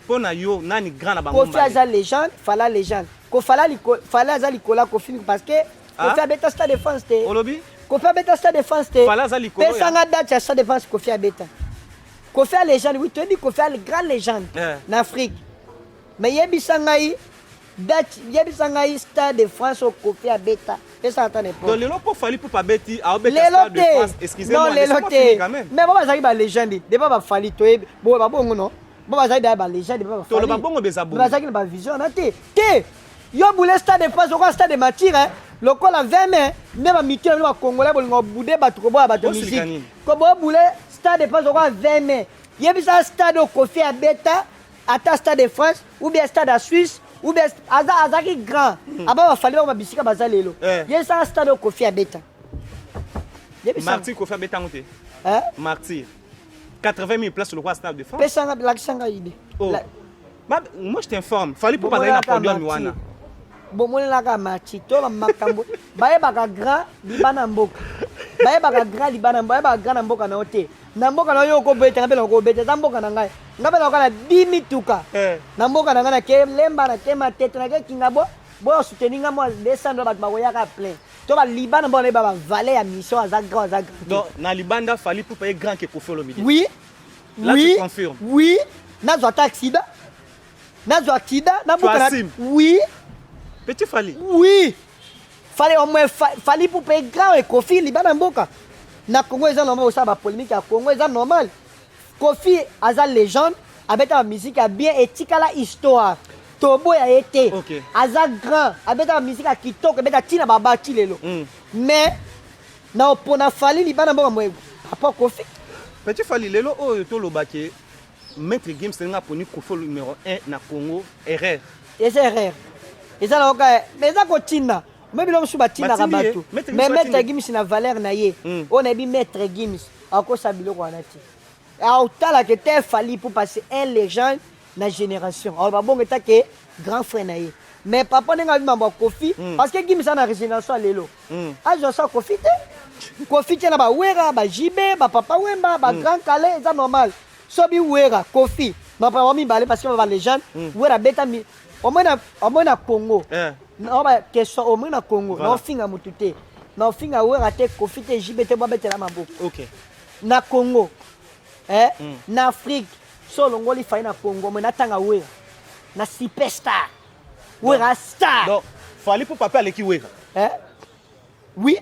Pona yo nani grand na bango. Koffi aza légende, Fally légende. Ko Fally aza likola Koffi parce que Koffi abeta Stade de France te. Olobi? Koffi abeta Stade de France te. Fally aza likolo. Pesanga date ya Stade de France Koffi abeta. Koffi a légende, oui, tu dis Koffi a grande légende en Afrique. Mais yebisa ngai date, yebisa ngai Stade de France au Koffi abeta. Pesa ata n'importe. Donc lelo po Fally Ipupa abeti, a obeta Stade de France, excusez-moi, non lelo te. Mais bon bazali ba légende, deba ba Fally toyebi, bo ba bongo non. Bon bazali da ba légende, ba Fally. Toloba bongo beza bongo. Bazali na ba vision na te. Te. Yo boule Stade de France, okola Stade de Martyrs, hein. Lokola 20 mai, ne ba mitio na ba Congolais bolingo bude bato koboya bato musique. Ko bo boule Stade de France okola 20 mai. Yebisa stade Koffi abeta ata Stade de France ou bien stade à Suisse ou bien aza azaki grand. Aba ba Fally ba bisika baza lelo. Yebisa stade Koffi abeta. Yebisa Martyrs Koffi abeta ngote. Hein? Martyrs 80 000 places le roi Stade de France. Pesa lakisanga idée. Oh. Moi je t'informe, Fally Ipupa azali na podium wana. Bomonelaka Martyrs to ba makambo bayebaka grand libana mboka. Bayebaka grand libana mboka, bayebaka grand na mboka na yo te. Na mboka na yo okobeta nga mpe na okobeta eza mboka na ngai. Nga mpe nakoka na 10 mituka. Na mboka na ngai na ke lemba na ke matete na ke kinga bo boyo soutenir nga mwa 200 dollars bato bakoyaka plein. To ba libana mboka na ye ba valet ya mission aza grand aza grand. Donc na libanda Fally Ipupa est grand que Koffi Olomide. Oui. Là, oui. tu confirmes. Oui. Nazwa ta accident. Nazwa accident na buka na Oui. Petit Fally. Oui. Fallait au moins Fally Ipupa est grand et Koffi libana mboka. Na Congo eza normal osala ba polémique ya Congo eza normal. Koffi aza légende, abeta ba musique ya bien etikala histoire. Tobo ya été. Aza grand, abeta ba musique ya kitoko, abeta tina ba bati lelo. Mais na opona Fally libana mboka moye papa Koffi. Petit Fally lelo oyo tolobake Maître Gims nga poni Koffi numéro 1 na Congo erreur. Eza erreur. Eza na oka mais eza kotinda. Mais biloko mosusu batindaka bato. Mais Maître Gims na valeur na ye. Oyo nayebi Maître Gims akosa biloko wana te. Aotalaka te Fally pour passer un légende na génération. Alors babongo etake grand frère na ye. Mais papa, ndenge abi mambo ya Kofi, parce que Gims na régénération ya lelo, azwa sa Kofi te. Kofi te na bawera, bajibe, bapapa Wemba, bagrand Kale, eza normal. So bi Wera, Kofi, bapapa mibale, parce que ba légende. Wera beta omoi na Congo. Na ba question, omoi na Congo. Na ofinga motu te, na ofinga Wera te, Kofi te, Jibe te, babetela maboko. Na Congo, eh? Na Afrique, so olongoli Fally na Congo, moi natanga Wera na superstar, Wera star. Donc Fally mpo papa aleki Wera? Eh? Oui,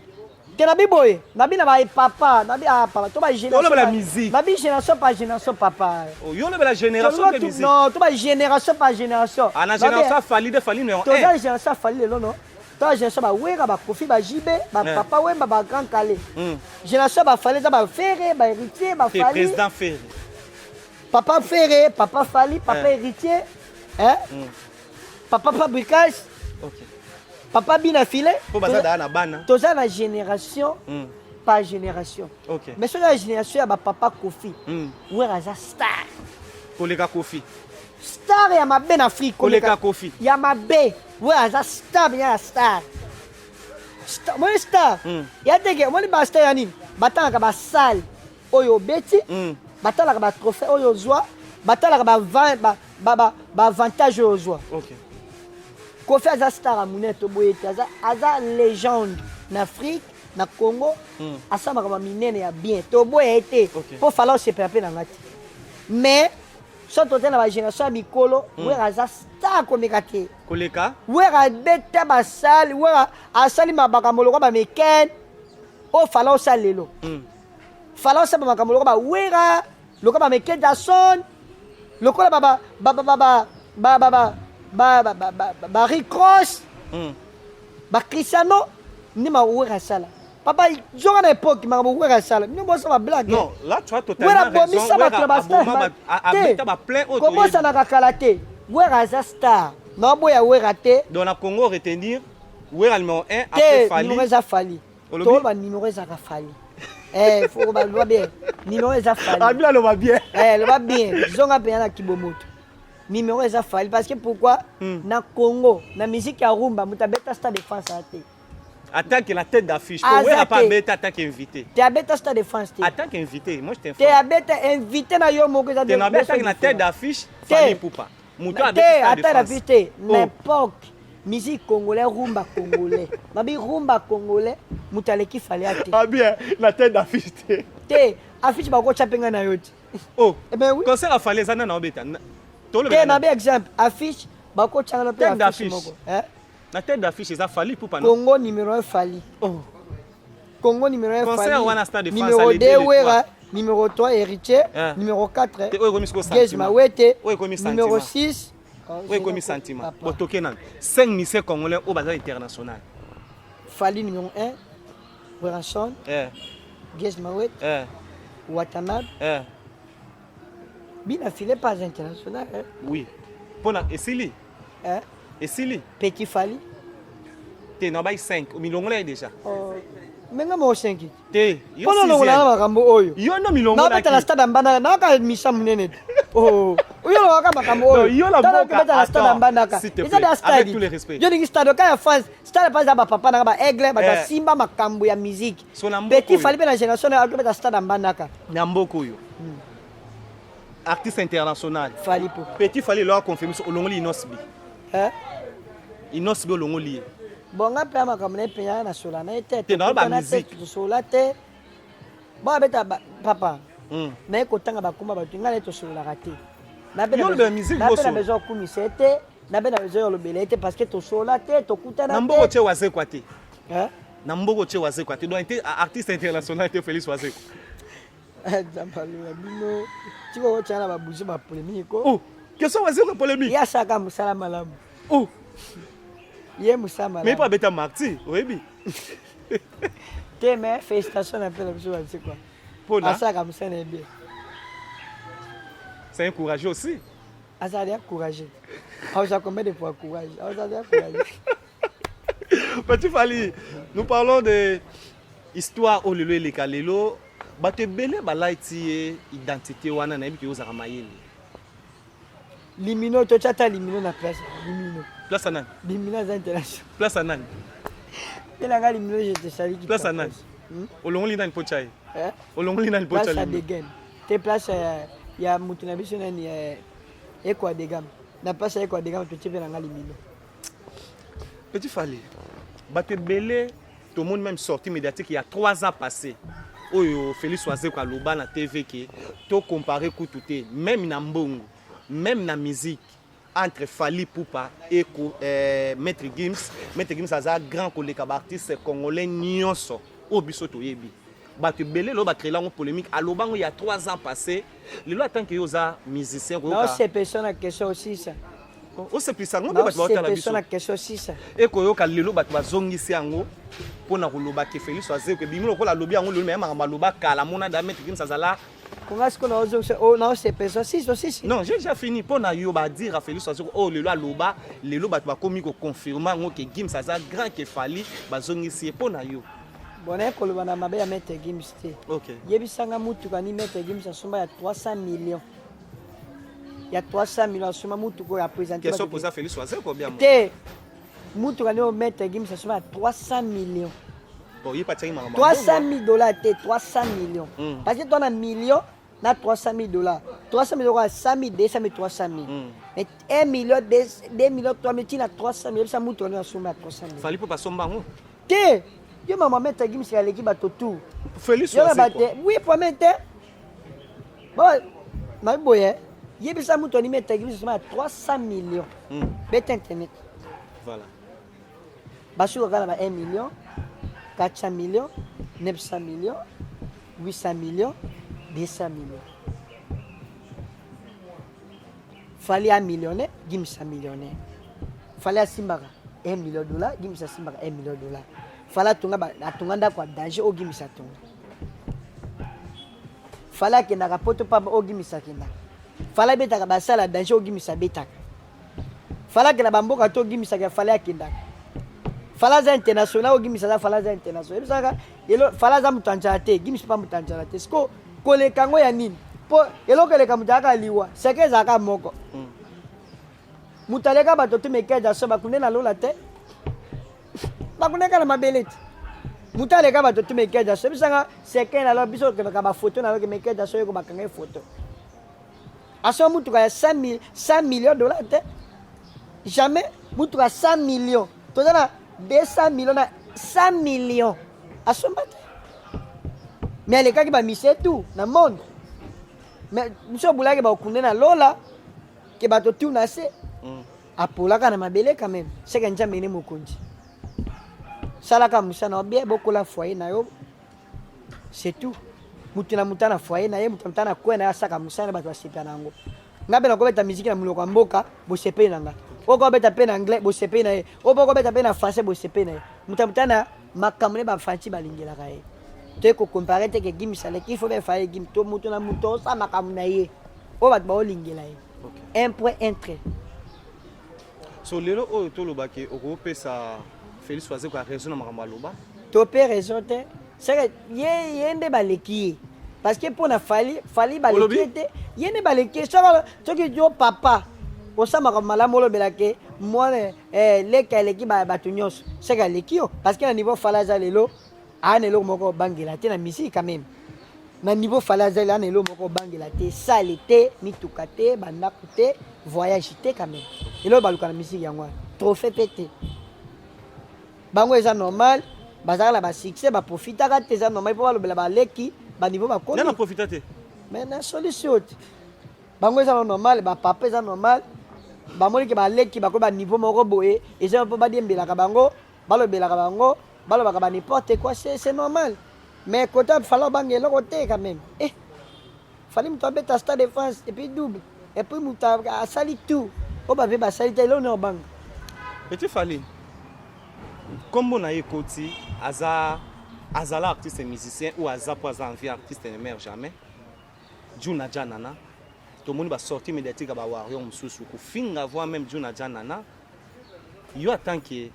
te, nabi boye, nabi na bapapa, nabi, ah, papa, to Olobela musique. Nabi génération par génération, papa. Oh, yo olobela génération mpe musique. Non, to ba génération par génération. Ah, na génération Fally de Fally numéro Toza 1. Génération Fally lelo, no, to génération bawera, bakofi, bajibe, bapapa Wemba, bagrand Kale. Génération baFally eza baFerre, bahéritier. Te. BaFally. Président Ferre. Papa Ferre, papa Fally, papa Héritier, hein? Papa Fabricage. Papa Bina Filet. Mpo baza daa na bana. Toza na génération par génération. Mais soki na génération ya bapapa Kofi, Wera aza star. Koleka Kofi? Star ya mabe na Afrique. Koleka Kofi? Ya mabe. Wera aza star bien ya star. Omoni star ya teke, omoni bastar ya nini, batangaka basale oyo obeti, batalaka batrophée oyo ozwa, batalaka baavantage oyo ozwa. Kofi aza star ya monene, toboye te, aza légende na Afrique, na Congo. Asala makambo minene ya bien, toboya ye te. Mpo Fally osepela mpe na nga te, mais so tote na bagénération ya mikolo, Wera aza star komeka te. Koleka? Wera abeta basali, Wera asali makambo lokwa bamekene oyo Fally osala lelo. Fally osala bamakambo lokwa bawera, lokola bameke Jason, lokola ba Rick Ross, baCristiano, nde mawera asala. Papa, zonga na époque, makambo Wera asala, bino bosala bablague. Non, là tu as totalement. Wera abomisa bato na bastar abeta baplein oyo. Kobosanaka kala te, Wera aza star, naoboya Wera te. Donc na Congo, retenir Wera numéro 1 après Fally. Numéro eza Fally. Toloba numéro ezaka Fally. Faut baloba bien, numéro eza Fally. Abila, loba bien. Loba bien, zonga mpenza na kibomoto, numéro eza Fally. Parce que pourquoi? Na Congo, na musique ya rumba, moto abeta Stade de France aya te. En tant que la tête d'affiche, Wera pas abeta en tant qu'invité. Te, abeta Stade de France te. En tant qu'invité, moi je t'informe. Te, abeta invité na yo moko eza. Te, na abeta na tête d'affiche, Fally Ipupa. Moto abeta ata d'affiche te. N'importe musique congolais, rumba congolais, babi rumba congolais, moto aleki Fally ate. Ah bien, la tête d'affiche te. Te, affiche bakotya mpe ngai na yo te. Oh. Eh ben oui. Concert ya Fally eza nani obeta? Te, na bi exemple, affiche bakotyanga mpe affiche moko. Na tête d'affiche eza Fally Ipupa. Congo numéro 1 Fally. Oh. Congo numéro 1. Concert wana Stade de France. Numéro 2 Wera, numéro 3 Héritier, numéro 4 Gaz Mawete, numéro 6. Oyo ekomi sentiment. Botoke nano 5 musiciens congolais oyo baza international. Fally numéro 1, Werrason, Gaz Mawete, Watanabe, Bina Filet pas international, hein? Oui, mpona esili. Hein? Esili. Petit Fally. Te, na bai 5 milongola ye déjà. Oh. Menga moko 5. Te. Mpona olongola na makambo oyo. Yo no milongola. Nabeta na stade ya Mbandaka, naoka misa monene te. Oh. Oyo olobaka makambo oyo, beta na stade ya Mbandaka, eza da stade. Yo lingi stade oka ya France, stade mpa eza bapapa nanga, baaigle, bato asimba makambo ya musique. Petit Fally mpe na génération na akobeta stade ya Mbandaka. Na mboka oyo, artiste international? Fally po. Petit Fally elo aconfirme so olongoli Innoss'B. Innoss'B, olongoli ye. Bon, nga mpe ya makambo na ye mpenza, nasola na ye te. Te, na ba musique. Tosola te. Bo abeta papa, naye kotanga bakoma bato, ngai naye tosololaka te. Yo olobela musique. Nape na besoin okumisa ye te, nape na besoin olobela ye te, parce que tosola te, tokutana. Na mboka otie Wazekwa te? Na mboka otie Wazekwa te? Donc te, artiste international te, Félix Wazekwa. Nzambe alola bino, tika otyana na babuzi bapolémique. Oh, question Wazekwa polémique? Ye asalaka mosala malamu. Oh. Ye mosala malamu. Mais mpo abeta martyr, oyebi. Te, mais félicitation na mpe na biso Wazekwa. Mpona asalaka mosala na ye bien. C'est un courageux aussi. Azali courageux, aoza combien de fois courage, azali courageux. Petit Fally, nous parlons de histoire oyo lelo eleka lelo, bato ebele balaiti ye identité wana. Nayebi ke ozalaka mayele. Limino, totya ata limino na place limino. Place ya nani? Limino aza international. Place ya nani? Mpe na nga limino, je te salue. Place ya nani? Olongoli nani mpo tya ye? Eh? Olongoli nani mpo tya Place ya Limino? Degen te, place ya mutu na biso nani, Eko Adegam. Na place ya Eko Adegam totie mpe na nga limino. Petit Fally, bato ebele tomoni même sortie médiatique il y a 3 ans passé oyo Félix Wazekwa aloba na TV ke to comparer kutu te, même na mbongo, même na musique, entre Fally Ipupa et Maître Gims. Maître Gims aza grand koleka baartiste congolais nyonso oyo biso toyebi. Bato ebele lelo bacréela yango polémique. Aloba yango il y a 3 ans passé. Lelo, en tant que yo oza musicien, koyoka Naosepesa na question osisa. Osepelisa yango mpe bato baotala biso. Naosepesa na question osisa. Ekoyoka lelo bato bazongisi yango mpona koloba ke Félix Wazekwa ebimi lokola alobi yango lelo, me makambo aloba kala mona da Maître Gims azala. Konga sikoyo naozongisa oyo, naosepesa osisa osisi. Non, j'ai déjà fini. Mpo na yo, badire Félix Wazekwa oyo lelo aloba, lelo bato bakomi koconfirme yango ke Gims aza grand ke Fally, bazongisi ye. Mpo na yo? Bon, naye koloba na mabe ya Maître Gims te. Yebisanga mutuka ni Maître Gims asomba ya 300 millions, ya 300 millions asomba mutuka oyo aprésente. Question posa Félix Wazekwa bien. Te, mutuka ni oyo Maître Gims asomba ya 300 millions. Bon, ye patiaki makambo. 300 000 dollars te, 300 millions. Parce que toi na million na 300 000 dollars, 300 000 dollars, 100 000, 200 000, 300 000. Mais 1 million, 2 millions, 3 millions, tina 300 000, yebisa mutuka ni asomba ya 300 000. Fally mpo basomba yango. Te, yo mama, Maître Gims aleki bato tout. Félix Yo na Wazekwa. bate oui premier te. Bon, nayebi boye, yebisa mutu ani Maître Gims asomba ya 300 millions. Beta internet. Voilà. Basuka kaka na ba 1 million, 400 millions, 900 millions, 800 millions, 200 millions. Fally a millionnaire, Gims a millionnaire. Fally asimbaka 1 million dollar, Gims asimbaka 1 million dollar. Fally atonga atonga ndako ya danger oyo Gims atonga. Fally akendaka poto pamba oyo Gims akendaka. Fally abetaka basala ya danger oyo Gims abetaka. Fally akenda bamboka to Gimisaka. Fally akendaka. Fally aza international oyo Gims aza. Fally aza international, ebisaka elo. Fally aza moto ya nzala te, Gims mpa moto ya nzala te. Siko koleka yango ya nini? Mpo eloko eleka moto ayaka liwa seke ezalaka moko. Moto aleka bato te, Michael Jackson bakunde na lola te, bakunde kaka na mabele te. Moto aleka bato te, Michael Jackson, ebisanga seke na lola. Biso okendaka bafoto na loke, Michael Jackson oyeko bakanga ye foto. Asomba mutuka ya 100 millions dollars te, jamais. Mutuka ya 100 millions, toza na 200 millions, na 100 millions asomba te, mais alekaki bamise tout na monde. Mais biso obulaki bakunde na lola ke bato tu na se. Apolaka na mabele quand même. Seke Nzambe ne mokonzi, salaka mosala na yo bien, bokola foyer na yo, c'est tout. Mutu na mutu na foyer na ye, mutu na mutu na kwe na ye, asaka mosala na bato basepela na yango. Nga mpe nakobeta miziki na monoko ya mboka, bosepeli na nga. Oyo kobeta mpe na anglais, bosepeli na ye. Oyo mpe kobeta mpe na français, bosepeli na ye. Mutu na mutu na makambo ne bafanti balingelaka ye. Toye kocomparer te ke Gims aleki, il faut be Fally Gims to. Mutu na mutu osala makambo na ye oyo bato baolingela ye. Un point, un trait. So lelo oyo tolobaki, okopesa Félix Wazekwa raison na makambo aloba? To mpe raison te, seke ye nde baleki ye, parce que mpo na Fally, Fally baleki ye te, ye nde baleki ye. Soki yo papa osala makambo malamu, olobelake mwana leka eleki bato nyonso, seke aleki yo, parce que na niveau Fally aza lelo, aa na eloko moko obangela te na misiki quand même. Na niveau Fally aza lelo, aa na eloko moko obangela te, sale te, mituka te, bandako te, voyage te quand même. Eloko baluka na misiki yango wana, trophée mpe te. Bango eza normal, bazalaka na basuccès, baprofitaka te, eza normal mpo balobela baleki baniveau bakomi. Nani aprofita te? Mais na solution te, bango eza normal, bapapa eza normal, bamoni ke baleki bakomi baniveau moko boye, eza mpo badiembelaka bango, balobelaka bango, balobaka ba n'importe quoi, c'est normal. Mais kota Fally obanga eloko te quand même. Eh, Fally moto abeta Stade de France et puis double, et puis moto asali tout oyo bape basali te, eloko nini obanga? Petit Fally, nkombo na ye ekoti, aza azala artiste musicien ou aza mpo aza envie, artiste ne meurt jamais. Juna Janana, tomoni basortie médiatique ya bawarrior mosusu kofinga, voire même Juna Janana. Yo, en tant que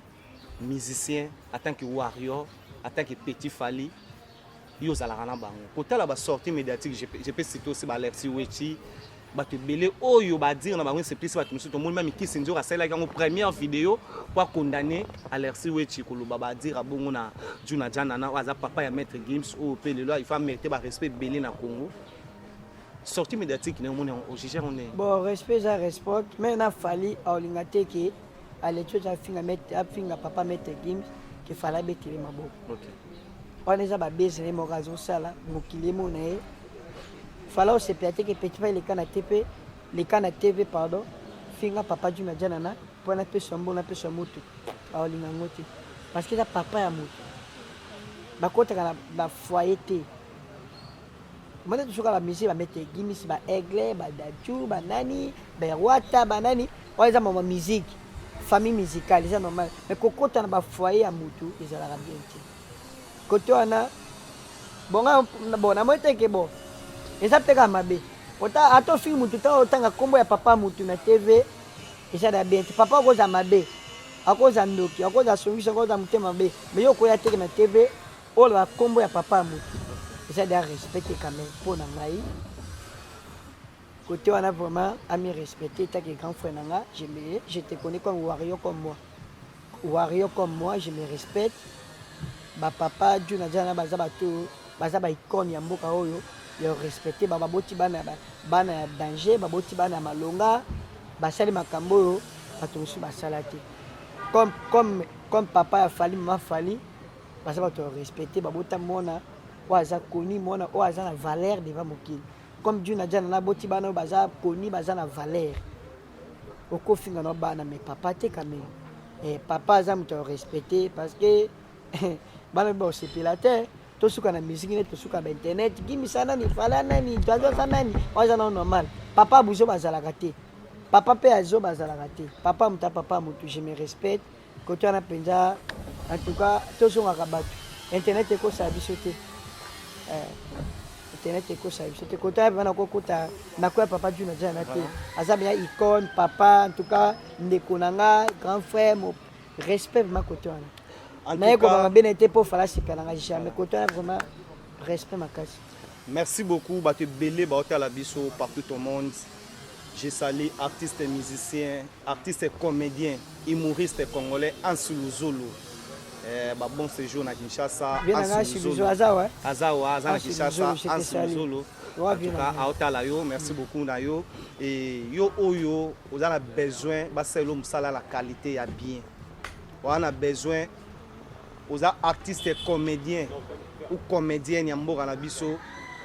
musicien, en tant que warrior, en tant que Petit Fally, yo ozalaka na bango, kotala basortie médiatique, je peux citer aussi balerti Wechi. Bato ebele oyo badire na bango esepelisi bato mosusu. Tomoni meme Kisi Nzora asalelaki yango première vidéo po acondamner Alerci Wetchi, koloba badire bongo na Djuna Djanana, oyo aza papa ya Maître Gims, oyo mpe lelo il faut amérite barespect ebele na Congo. Sortie médiatique na omoni yango, ojuge yango ndenge? Bon, respect eza respect, mais na Fally aolinga te ke aleti oyo afinga maître, afinga papa Maître Gims, ke Fally abetele maboko. Wana eza babese na ye moko azosala mokili ye mona ye. Fally osepela te ke petit pa eleka na tp, leka na TV, pardon, finga papa Djuna Djanana mpo napesa mbongo, napesa motu. Aolinga yango te parce que eza papa ya motu. Bakotaka na bafoyer te. Mona tosoka bamusike, baMaître Gims, baAigle, baDadju, banani, baRwata, banani, oyo eza mama musique, famille musicale, eza normal. Mais kokota na bafoyer ya motu ezalaka bien te. Kote wana bonga bon, namoni te ke bon, eza mpe kaka mabe. Ota ata ofingi motu, ta otanga nkombo ya papa motu na TV, eza na bien te. Papa akozala mabe, akozala ndoki, akozala songisi, akozala motema mabe, mais yo okoya teke na TV oyo nkombo ya papa ya motu, eza da respect te quand même. Mpo na ngai, côté wana vraiment ami respecté take grand frère na nga. Je te connais comme warrior comme moi, warrior comme moi, je me respecte. Bapapa Djuna Djana baza bato, baza baicône ya mboka oyo ya respecte. Baboti bana, bana ya danger, baboti bana ya malonga, basali makambo oyo bato mosusu basala te, comme papa ya Fally, mama Fally, baza bato ya respecte. Babota mwana oyo aza koni, mwana oyo aza na valeur devant mokili. Comme Djuna Djana naboti bana oyo baza koni, baza na valeur. Okofinga na bana, mais papa te quand même. Papa aza moto ya respecte parce que bana mpe baosepela te. Tosuka na musique nde tosuka ba internet, gimisa nani, Fally nani, azo aza nani, oyo aza nano normal. Papa buzo bazalaka te, papa mpe azo bazalaka te. Papa moto, papa motu, je me respecte kote wana mpenza. En tout cas tozongaka bato, internet ekosala biso te. Internet ekosala biso te. Kote wana mpenza nakokota nakoya papa Djuna Djana te, aza mpenza icône papa. En tout cas ndeko na nga, grand frère, mo respect vraiment kote wana. Naye kobanga mabe te mpo Fally asepela nanga jamais. Kote wana vraiment respect makasi. Merci beaucoup. Bato ebele baotala biso partout au monde, je salue artiste, musicien, artiste, comédien, humoriste congolais Ansu Luzolo. Ba bon séjour na Kinshasa. Aza. Aza, aza na Kinshasa, Ansu Luzolo. En tout cas aotala yo, merci beaucoup na yo. Et yo oyo oza na besoin basalela mosala na qualité ya bien, oza na besoin, oza artiste, comédien ou comédienne ya mboka na biso,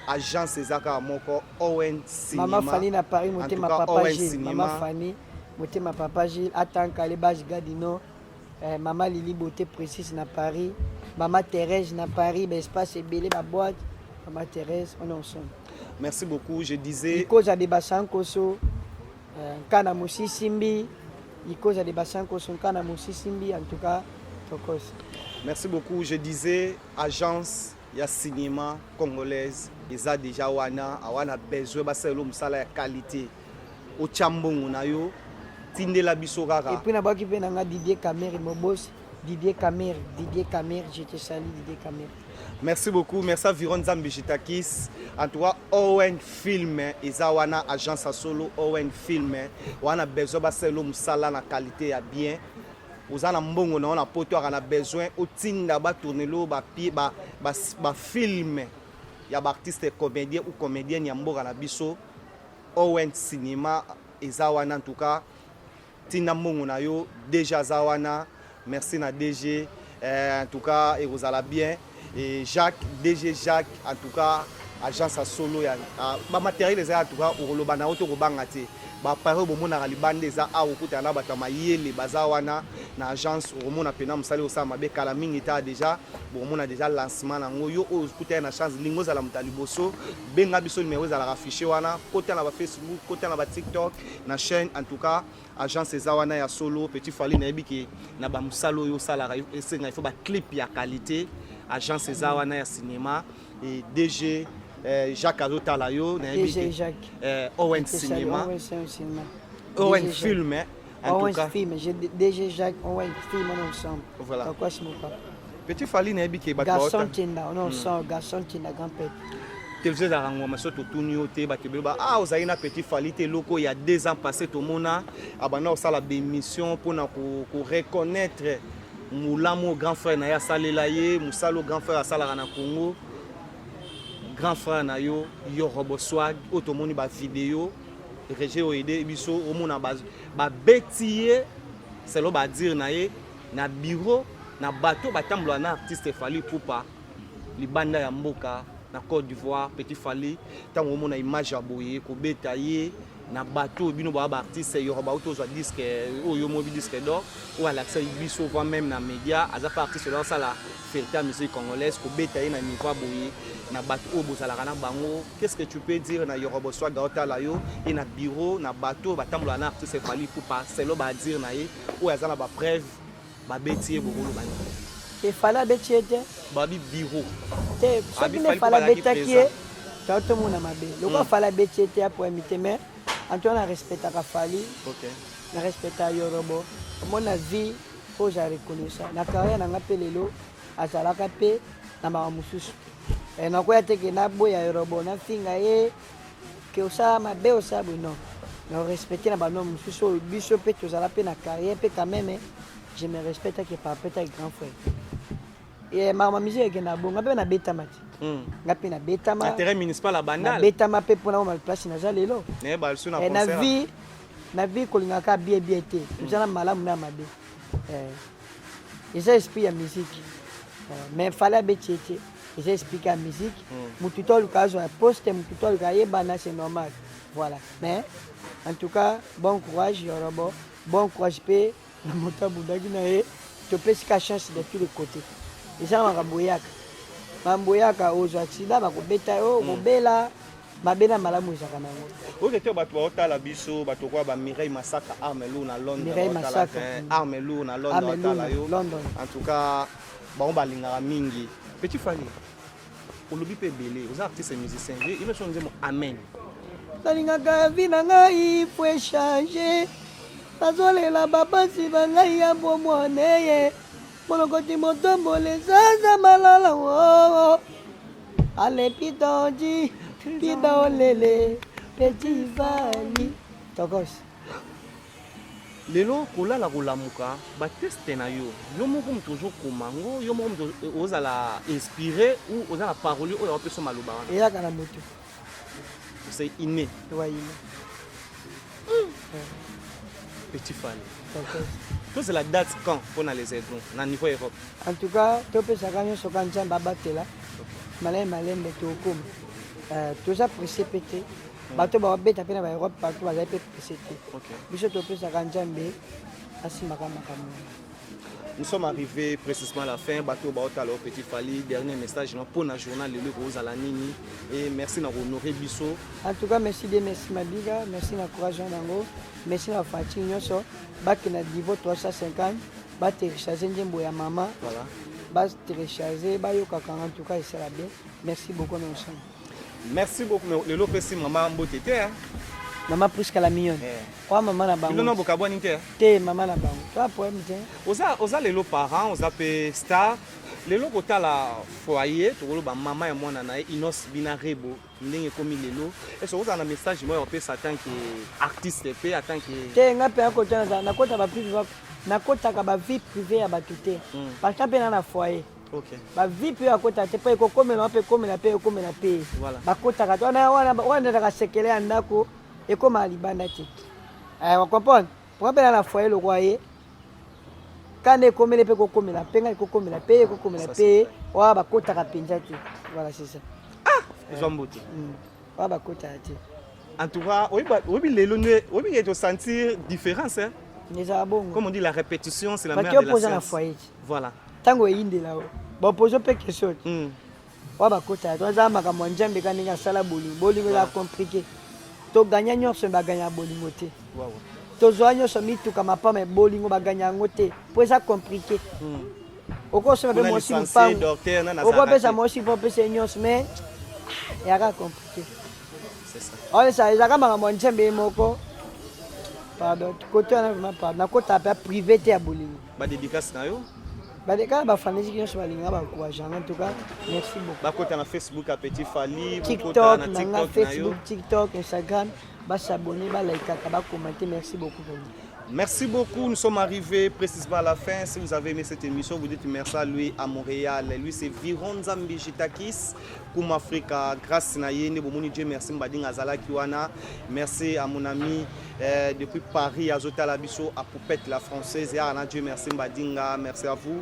agence eza kaka moko, Owen Cinéma. Mama Fani na Paris, motema papa Gilles. Mama Fani, motema papa Gilles, atankale bage Gadino. Mama Lili Beauté Précise na Paris, mama Thérèse na Paris, baespace ebele, baboîte, mama Thérèse, on est ensemble. Merci beaucoup, je disais. Ikoza de Basankoso, Nkana Mosisimbi, Ikoza de Basankoso, Nkana Mosisimbi, en tout cas tokos. Merci beaucoup, je disais agence ya cinéma congolaise eza déjà wana. Awana besoin basalela mosala ya qualité, otya mbongo na yo, tindela biso kaka. Et puis nabwaki mpe na nga Didier Camere Mobos, Didier Camere, Didier Camere, je te salue Didier Camere. Merci beaucoup, merci à Viron Nzambe Jitakis. En tout cas Owen Film eza wana, agence ya solo Owen Film wana. Besoin basalela mosala na qualité ya bien, oza na mbongo na yo na poto, aka na besoin otinda batournelo bafilm ya baartiste, comédien ou comédienne ya mboka na biso, Owen Cinéma eza wana. En tout cas tinda mbongo na yo, déjà aza wana. Merci na DG. En tout cas ekozala bien. Et Jacques, DG Jacques, en tout cas agence ya solo ya bamatériel eza. En tout cas okoloba na yo to kobanga te, baappareil bomonaka libanda eza awa. Okutana na bato ya mayele baza wana na agence, okomona mpena mosali osala mabe. Kala mingi ta déjà bokomona déjà lancement nango. Yo oyo okutani na chance, lingo ozala moto ya liboso, benga biso, numéro ezalaka affiché wana. Kota na baFacebook, kota na baTikTok, na chaîne. En tout cas agence eza wana ya solo. Petit Fally, nayebi ke na bamosala oyo osalaka esenga il faut baclip ya qualité, agence eza wana ya cinéma. Et DG Jacques azotala yo, nayebi ke Owen Cinéma, Owen Film, en tout cas Film, DG Jacques, Owen Film, on est ensemble. Voilà. Pourquoi c'est mon papa. Petit Fally, nayebi ke bato Garçon Tinda, on est ensemble, Garçon Tinda, grand père. Télévision ezalaka ngoma, so totuni yo te, bato ebele ba ah, ozali na Petit Fally te. Eloko ya 2 ans passé, tomona abanda kosala bémission mpona koreconnaître molamu oyo grand frère na ye asalela ye, mosala oyo grand frère asalaka na Congo. Grand frère na yo Yorobo Swag, oyo tomoni bavideo régie oyo ede biso, omona babeti ye selon badire na ye na bureau na bato batambola na artiste Fally Ipupa libanda ya mboka na Côte d'Ivoire. Petit Fally, ntango omona image ya boye, kobeta ye na bato oyo bino baa baartiste, Yorobo bauti ozwa disque oyo mobi, disque d'or oyo alakisa biso voire même na média, aza mpe artiste oyo asala fierté ya musique congolaise, kobeta ye na niveau ya boye na bato oyo bozalaka na bango, qu'est-ce que tu peux dire na Yorobo Swaga otala yo ye na bureau na bato oyo batambolaka na artiste Fally Ipupa, selon badire na ye oyo aza na bapreuve, babeti ye? Bokoloba nini? E Fally abeti ye te. Babi bureau. Te, soki nde Fally abetaki ye, toa tomona mabe. Lokola Fally abeti ye te, ya problème te. Mais en tout cas, na respectaka Fally, na respectaka Yorobo. Omona vie, faut ozala reconnaissant na carrière na nga. Mpe lelo azalaka mpe na makambo mosusu. Nakoya te ke naboya Yorobo, nafinga ye ke osala mabe, osala boye. Non, na respecte na bano mosusu oyo biso mpe tozala mpe na carrière mpe. Quand même, je me respecte ake par peut être grand frère. Makambo ya musique ekenda bongo. Nga mpe nabetama te. Nga mpe nabetama. Na terrain municipal ya Bandal. Nabetama mpe mpona oma place naza lelo. Nayeba lisu na Na concert. vie, na vie kolingaka bien bien te. Toza na malamu na mabe. Eza esprit ya musique. Mais Fally abeti ye te, eza esprit ya musique. Motu to aluka azwa poste, motu to aluka ayebana, c'est normal, voilà. Mais en tout cas, bon courage Yorobo, bon courage mpe na moto abundaki na ye. Topesi ka chance de tous les côtés. Eza makambo eyaka, makambo eyaka, ozwa accident, bakobeta yo, okobela. Mabe na malamu ezalaka nango. Oke te, bato baotala biso, bato kwa ba Mireille Masaka, Arme Lour na Londres. Mireille baotala Masaka. te, Arme Lour na Londres. Arme baotala Lour, yo London. En tout cas, bango balingaka mingi Petit Fally. Olobi mpe ebele, oza artiste musicien, ibe so nzembo amen. Nalingaka vie na ngai po échange, nazolela bapasi ba ngai ya bomwane ye molokoti motombole ezaza malala o ale pitonji pida olele. Petit Fally, tokos. Lelo kolala kolamuka, batexte na yo, yo moko moto ozokoma yango, yo moko moto ozala inspiré ou oza na parolier oyo apesa maloba wana? Eyaka na moto. C'est inné. Waine. Petit Fally, Tokos. Tozela date quand mpona les Aiglons na niveau Europe? En tout cas, topesaka nyonso ka Nzambe abatela malembe malembe, tokóma. Toza pressé mpe te. Bato babeta mpe na baEurope partout bazali mpe pressé te. Biso topesaka Nzambe asimbaka makambo wana. Nous sommes arrivés précisément à la fin. Bato baotala, Petit Fally, dernier message pour la journal lelo kozala nini? Et merci na honorer biso. En tout cas, merci bien, merci Mabiga, merci na courage nango, merci na fati nyonso bakende na niveau 350, batélécharge nzembo ya mama. Batélécharge, bayokaka. En tout cas, esala bien. Merci beaucoup na ensemble. Merci beaucoup. Mais lelo pesi mama mbote te, hein? Mama Priska la mignonne. Oa mama na Bino na bango. bokabwani te, hein? Te, mama na bango toa problème te. Oza lelo parent, oza pe star. Lelo kotala foyer, tokoloba mama ya mwana na ye Inos Bina Rebo, ndenge ekomi lelo. Est-ce que ozala na message moko ya kopesa en tant que artiste pe en tant que Te, nga mpe akota, nakota baprivé, nakotaka bavie privé ya bato te. Parce que mpe na foyer, bavie mpe akota te, mpo ekokomela mpe ekomela mpe ekomela mpe. Bakotaka te wana. Wana ezalaka sekele ya ndako, ekomaka libanda te. Ocomprendre? Po mpe na foyer lokwa ye kanda ekomeli mpe ekokomela mpe ngai, ekokomela mpe, ekokomela mpe. Wana bakotaka mpenza te. Voilà, c'est ça. Ezwa mbote. Wana bakotaka te. En tout cas, oyebi lelo nde oyebi ke tosentir différence, hein? Ezala bongo. Comme on dit, la répétition, c'est la parce mère de la opoza na science. Foyer te. Voilà. Ntango eyindela o bapozo mpe question te. Wa bakotaka te, aza makambo ya Nzambe ka ndenge asala bolingo. Bolingo eza compliqué. Toganya nyonso, baganya bolingo te. Tozwa nyonso, mituka, mapama, bolingo baganya yango te, mpo eza compliqué. Okosomba mpe Kuna mwasi licencié, lupango, docteur, na nazalaka okopesa te. mwasi mpo opesa ye nyonso, mais eyaka compliqué. C'est ça. Oyo ezalaka makambo ya Nzambe ye moko. Pardon, kote wana vraiment pardon, nakotaka mpe privé te ya bolingo. Badédicace na yo? Kaka bafanatike nyonso balingaka baencourage en tout cas, merci beaucoup. Bakota na Facebook ya Petit Fally. TikTok nanga, Facebook, TikTok, Instagram, basabonner, balaikaka, bacommenter. Merci beaucoup vraiment. Merci beaucoup. Nous sommes arrivés précisément à la fin. Si vous avez aimé cette émission, vous dites merci à lui à Montréal. Lui, c'est Viron Nzambi Jitakis, Koum Africa. Grâce na ye, bomoni Dieu merci Mbadinga azalaki wana. Merci à mon ami depuis Paris, azotala biso, à Poupette la Française. Et à Dieu merci Mbadinga. Merci à vous.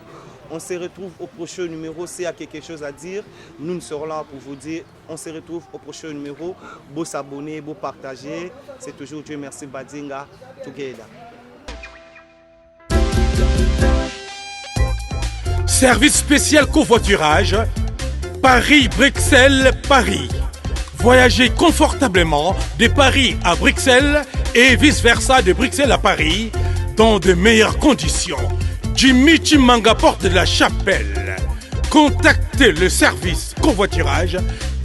On se retrouve au prochain numéro. S'il y a quelque chose à dire, nous, nous serons là pour vous dire. On se retrouve au prochain numéro. Beau s'abonner, beau partager. C'est toujours Dieu merci Mbadinga. Together. Service spécial covoiturage, Paris-Bruxelles, Paris. Voyagez confortablement de Paris à Bruxelles et vice-versa de Bruxelles à Paris dans de meilleures conditions. Jimmy Chimanga, porte de la Chapelle. Contactez le service covoiturage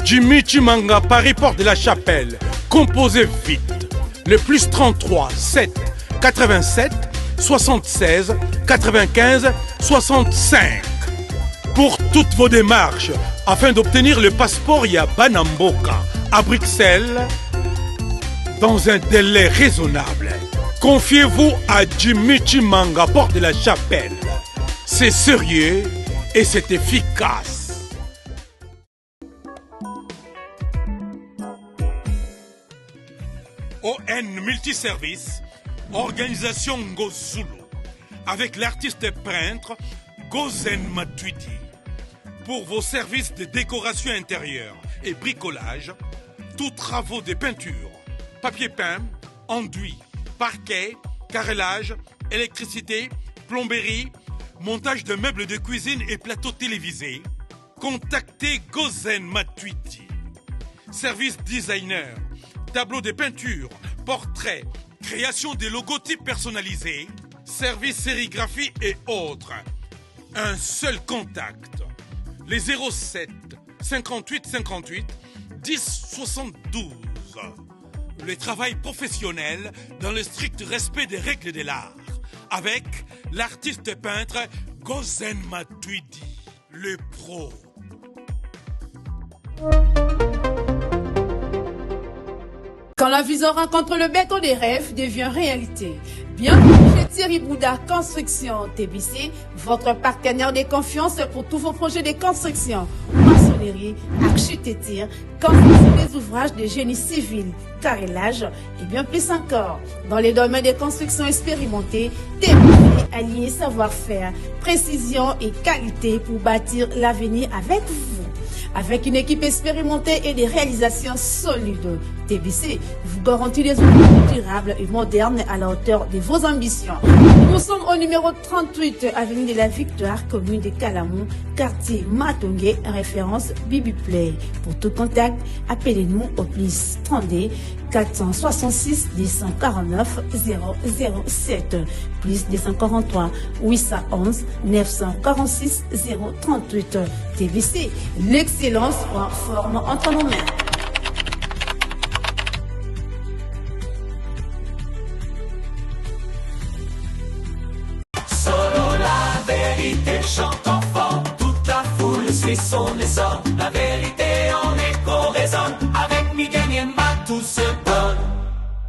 Jimmy Chimanga, Paris, porte de la Chapelle. Composez vite le plus 33 7 87 76 95 65 pour toutes vos démarches afin d'obtenir le passeport ya bana mboka à Bruxelles dans un délai raisonnable. Confiez-vous à Jimmy Chimanga, porte de la Chapelle. C'est sérieux et c'est efficace. ON Multiservice, Organisation Ngozulu, avec l'artiste peintre Gozen Matuidi. Pour vos services de décoration intérieure et bricolage, tous travaux de peinture, papier peint, enduit, parquet, carrelage, électricité, plomberie, montage de meubles de cuisine et plateaux télévisés, contactez Gozen Matuidi. Service designer, tableau de peinture, portrait, création des logotypes personnalisés, service sérigraphie et autres. Un seul contact. Les 07 58 58 10 72. Le travail professionnel dans le strict respect des règles de l'art. Avec l'artiste peintre Gozen Matuidi, le pro. Quand la vision rencontre le béton des rêves devient réalité. Bienvenue chez Thierry Bouddha Construction TBC, votre partenaire de confiance pour tous vos projets de construction, maçonnerie, architecture, construction des ouvrages de génie civil, carrelage et bien plus encore. Dans les domaines des constructions expérimentées, TBC allié savoir-faire, précision et qualité pour bâtir l'avenir avec vous. Avec une équipe expérimentée et des réalisations solides, TBC vous garantit des ouvrages durables et modernes à la hauteur de vos ambitions. Nous sommes au numéro 38, avenue de la Victoire, commune de Kalamou, quartier Matongué, référence Bibi Play. Pour tout contact, appelez-nous au plus 32 466 249 007 plus 243 811 946 038. TBC, l'excellence en forme entre nos mains. Solo la vérité chante enfant, toute la foule suit son essor. La vérité en écho résonne.